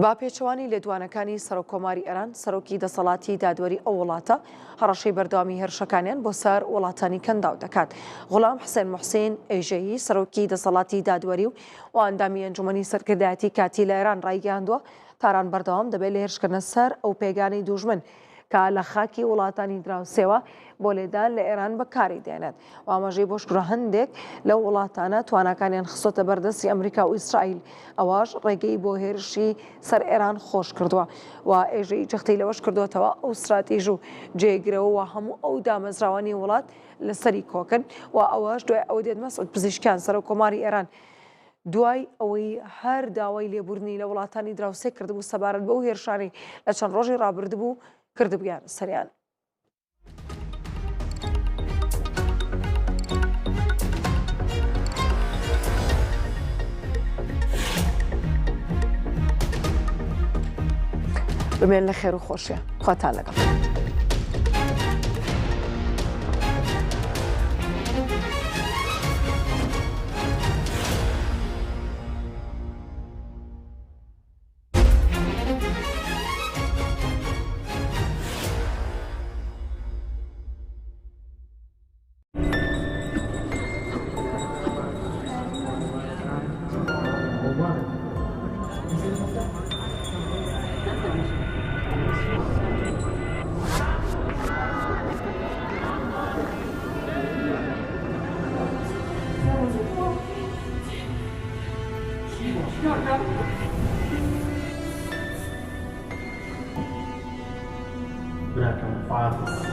بە پێچەوانی لێدوانەکانی سەرۆک کۆماری ئێران، سەرۆکی دەسەڵاتی دادوەری ئەو وڵاتە هەڕەشەی بەردەوامی هێرشەکانیان بۆ سەر وڵاتانی کەنداو دەکات. غوڵام حسێن موحسین ئێژەیی، سەرۆکی دەسەڵاتی دادوەری و ئەندامی ئەنجومەنی سەرکردایەتی کاتی لە ئێران ڕایگەیاندووە، تاران بەردەوام دەبێت لە هێرشکردنە سەر ئەو پێگانەی دوژمن کە لە خاکی وڵاتانی دراوسێوە بۆ لێدان لە ئێران بەکاری دێنێت و ئاماژەی بەوەشکردووە، هەندێک لەو وڵاتانە تواناکانیان خستۆتە بەردەستی ئەمریکا و ئیسرائیل، ئەوەش ڕێگەی بۆ هێرشی سەر ئێران خۆشکردووە و ئێژەیی جەختی لەوەش کردووەتەوە، ئەو ستراتیژ و جێگرەوە و هەموو ئەو دامەزراوانەی وڵات لەسەری کۆکن و ئەوەش دوای ئەوە دێت مەسعود پزیشکیان سەرۆککۆماری ئێران. دوای ئەوەی هەر داوای لێبوردنی لە وڵاتانی دراوسێ کردبوو سەبارەت بەو هێرشانەی لە چەند ڕۆژی ڕابردبوو کردبوویان سەریان. بمێن لە خێر و خۆشیە خواتان لەگەڵ. براکەم خواحافیز.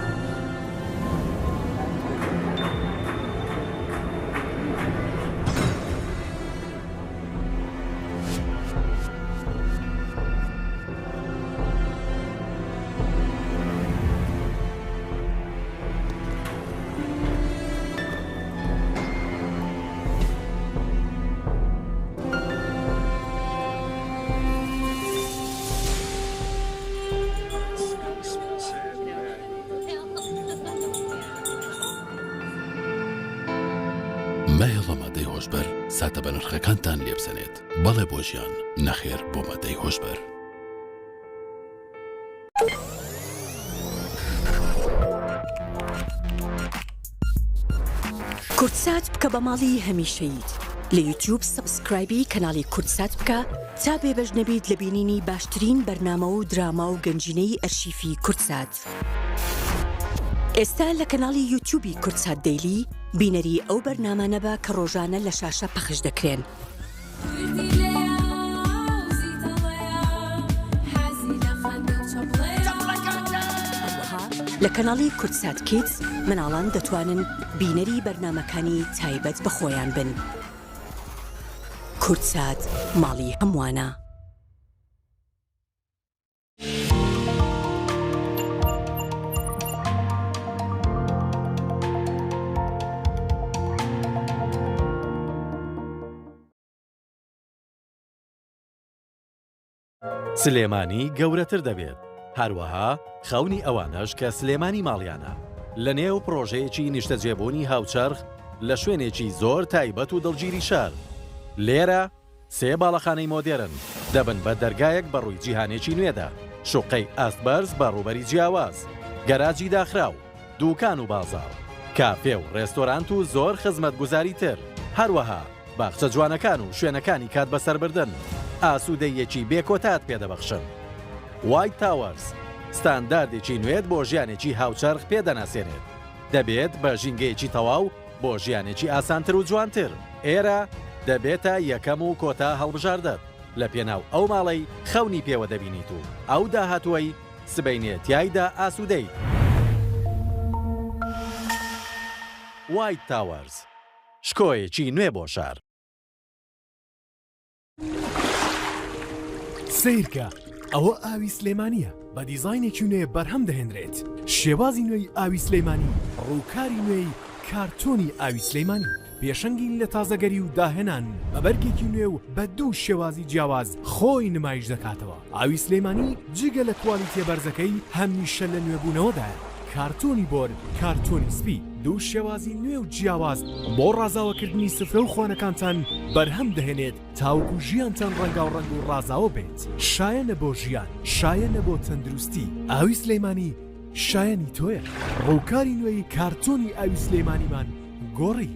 مەهێڵە مادەی هۆشبەر ساتە بەنرخەکانتان لێبسەنێت بەڵێ بۆ ژیان نەخێر بۆ مادەی هۆشبەر. کوردسات بکە بە ماڵی هەمیشەییت لە یوتیوب subscribe ی کەناڵی کوردسات بکە تا بێبەش نەبیت لە بینینی باشترین بەرنامە و دراما و گەنجینەی ئەرشیفی کوردسات ئێستا لە کەناڵی یوتیوبی کوردسات دەیلی بینەری ئەو بەرنامانە بە کە ڕۆژانە لە شاشە پەخش دەکرێن. هەروەها لە کەناڵی کوردسات کیدز مناڵان دەتوانن بینەری بەرنامەکانی تایبەت بە خۆیان بن. کوردسات ماڵی هەمووانە. سلێمانی گەورەتر دەبێت، هەروەها خەونی ئەوانەش کە سلێمانی ماڵیانە، لەنێو پڕۆژەیەکی نیشتەجێبوونی هاوچەرخ لە شوێنێکی زۆر تایبەت و دڵگیری شار، لێرە سێ باڵەخانەی مۆدێرن دەبن بە دەرگایەک بەڕووی جیهانێکی نوێدا، شوقەی ئاست بەرز بە ڕووبەری جیاواز، گەراجی داخراو، دوکان و بازاڕ، کافێ و ڕێستۆرانت و زۆر خزمەتگوزاری تر، هەروەها باخچە جوانەکان و شوێنەکانی کات بەسەربردن ئاسوودەییەکی بێ کۆتات پێدەبەخشن. وایت تاوەرز ستانداردێکی نوێت بۆ ژیانێکی هاوچەرخ پێدەناسێنێت، دەبێت بە ژینگەیەکی تەواو بۆ ژیانێکی ئاسانتر و جوانتر. ئێرە دەبێتە یەکەم و کۆتا هەڵبژاردەت لە پێناو ئەو ماڵەی خەونی پێوە دەبینیت و ئەو داهاتووەی سبەینێ تیایدا ئاسوودەیت. وایت تاوەرز، شکۆیەکی نوێ بۆ شار. سەیرکە ئەوە ئاوی سلێمانییە بە دیزاینێکی نوێ بەرهەم دەهێنرێت شێوازی نوێی ئاوی سلێمانی ڕووکاری نوێی کارتۆنی ئاوی سلێمانی پێشەنگین لە تازەگەری و داهێنان بە بەرگێکی نوێ و بە دوو شێوازی جیاواز خۆی نمایش دەکاتەوە ئاوی سلێمانی جگە لە کوالیتیە بەرزەکەی هەمیشە لە نوێبوونەوەدایە کارتۆنی بۆر کارتۆنی سپی دوو شێوازی نوێ و جیاواز بۆ ڕازاوەکردنی سفرە و خوانەکانتان بەرهەم دەهێنێت تاوەکو ژیانتان ڕەنگاوڕەنگ و ڕازاوە بێت شایەنە بۆ ژیان شایەنە بۆ تەندروستی ئاوی سلێمانی شایەنی تۆیە ڕووکاری نوێی کارتۆنی ئاوی سلێمانیمان گۆڕی.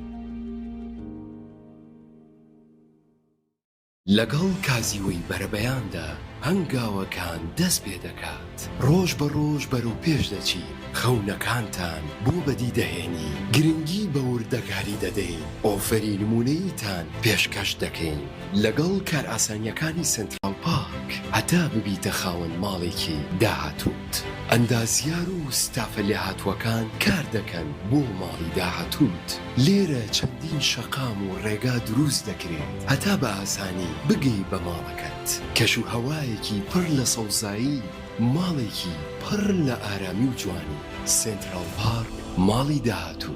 لەگەڵ کازیوەی بەرەبەیاندا. هەنگاوەکان دەست پێ دەکات. ڕۆژ بە ڕۆژ بەرەو پێش دەچین، خەونەکانتان بۆ بەدی دەهێنین، گرنگی بە وردەکاری دەدەین، ئۆفەری نموونەییتان پێشکەش دەکەین لەگەڵ کارئاسانییەکانی سێنتراڵ پارک هەتا ببیتە خاوەن ماڵێکی داهاتووت. ئەندازیار و ستافە لێهاتووەکان کار دەکەن بۆ ماڵی داهاتووت. لێرە چەندین شەقام و ڕێگا دروست دەکرێت هەتا بە ئاسانی بگەی بە ماڵەکەت. کەش و هەوایەکی پڕ لە سەوزایی، ماڵێکی پڕ لە ئارامی و جوانی. سێنتراڵ پارک، ماڵی داهاتوو.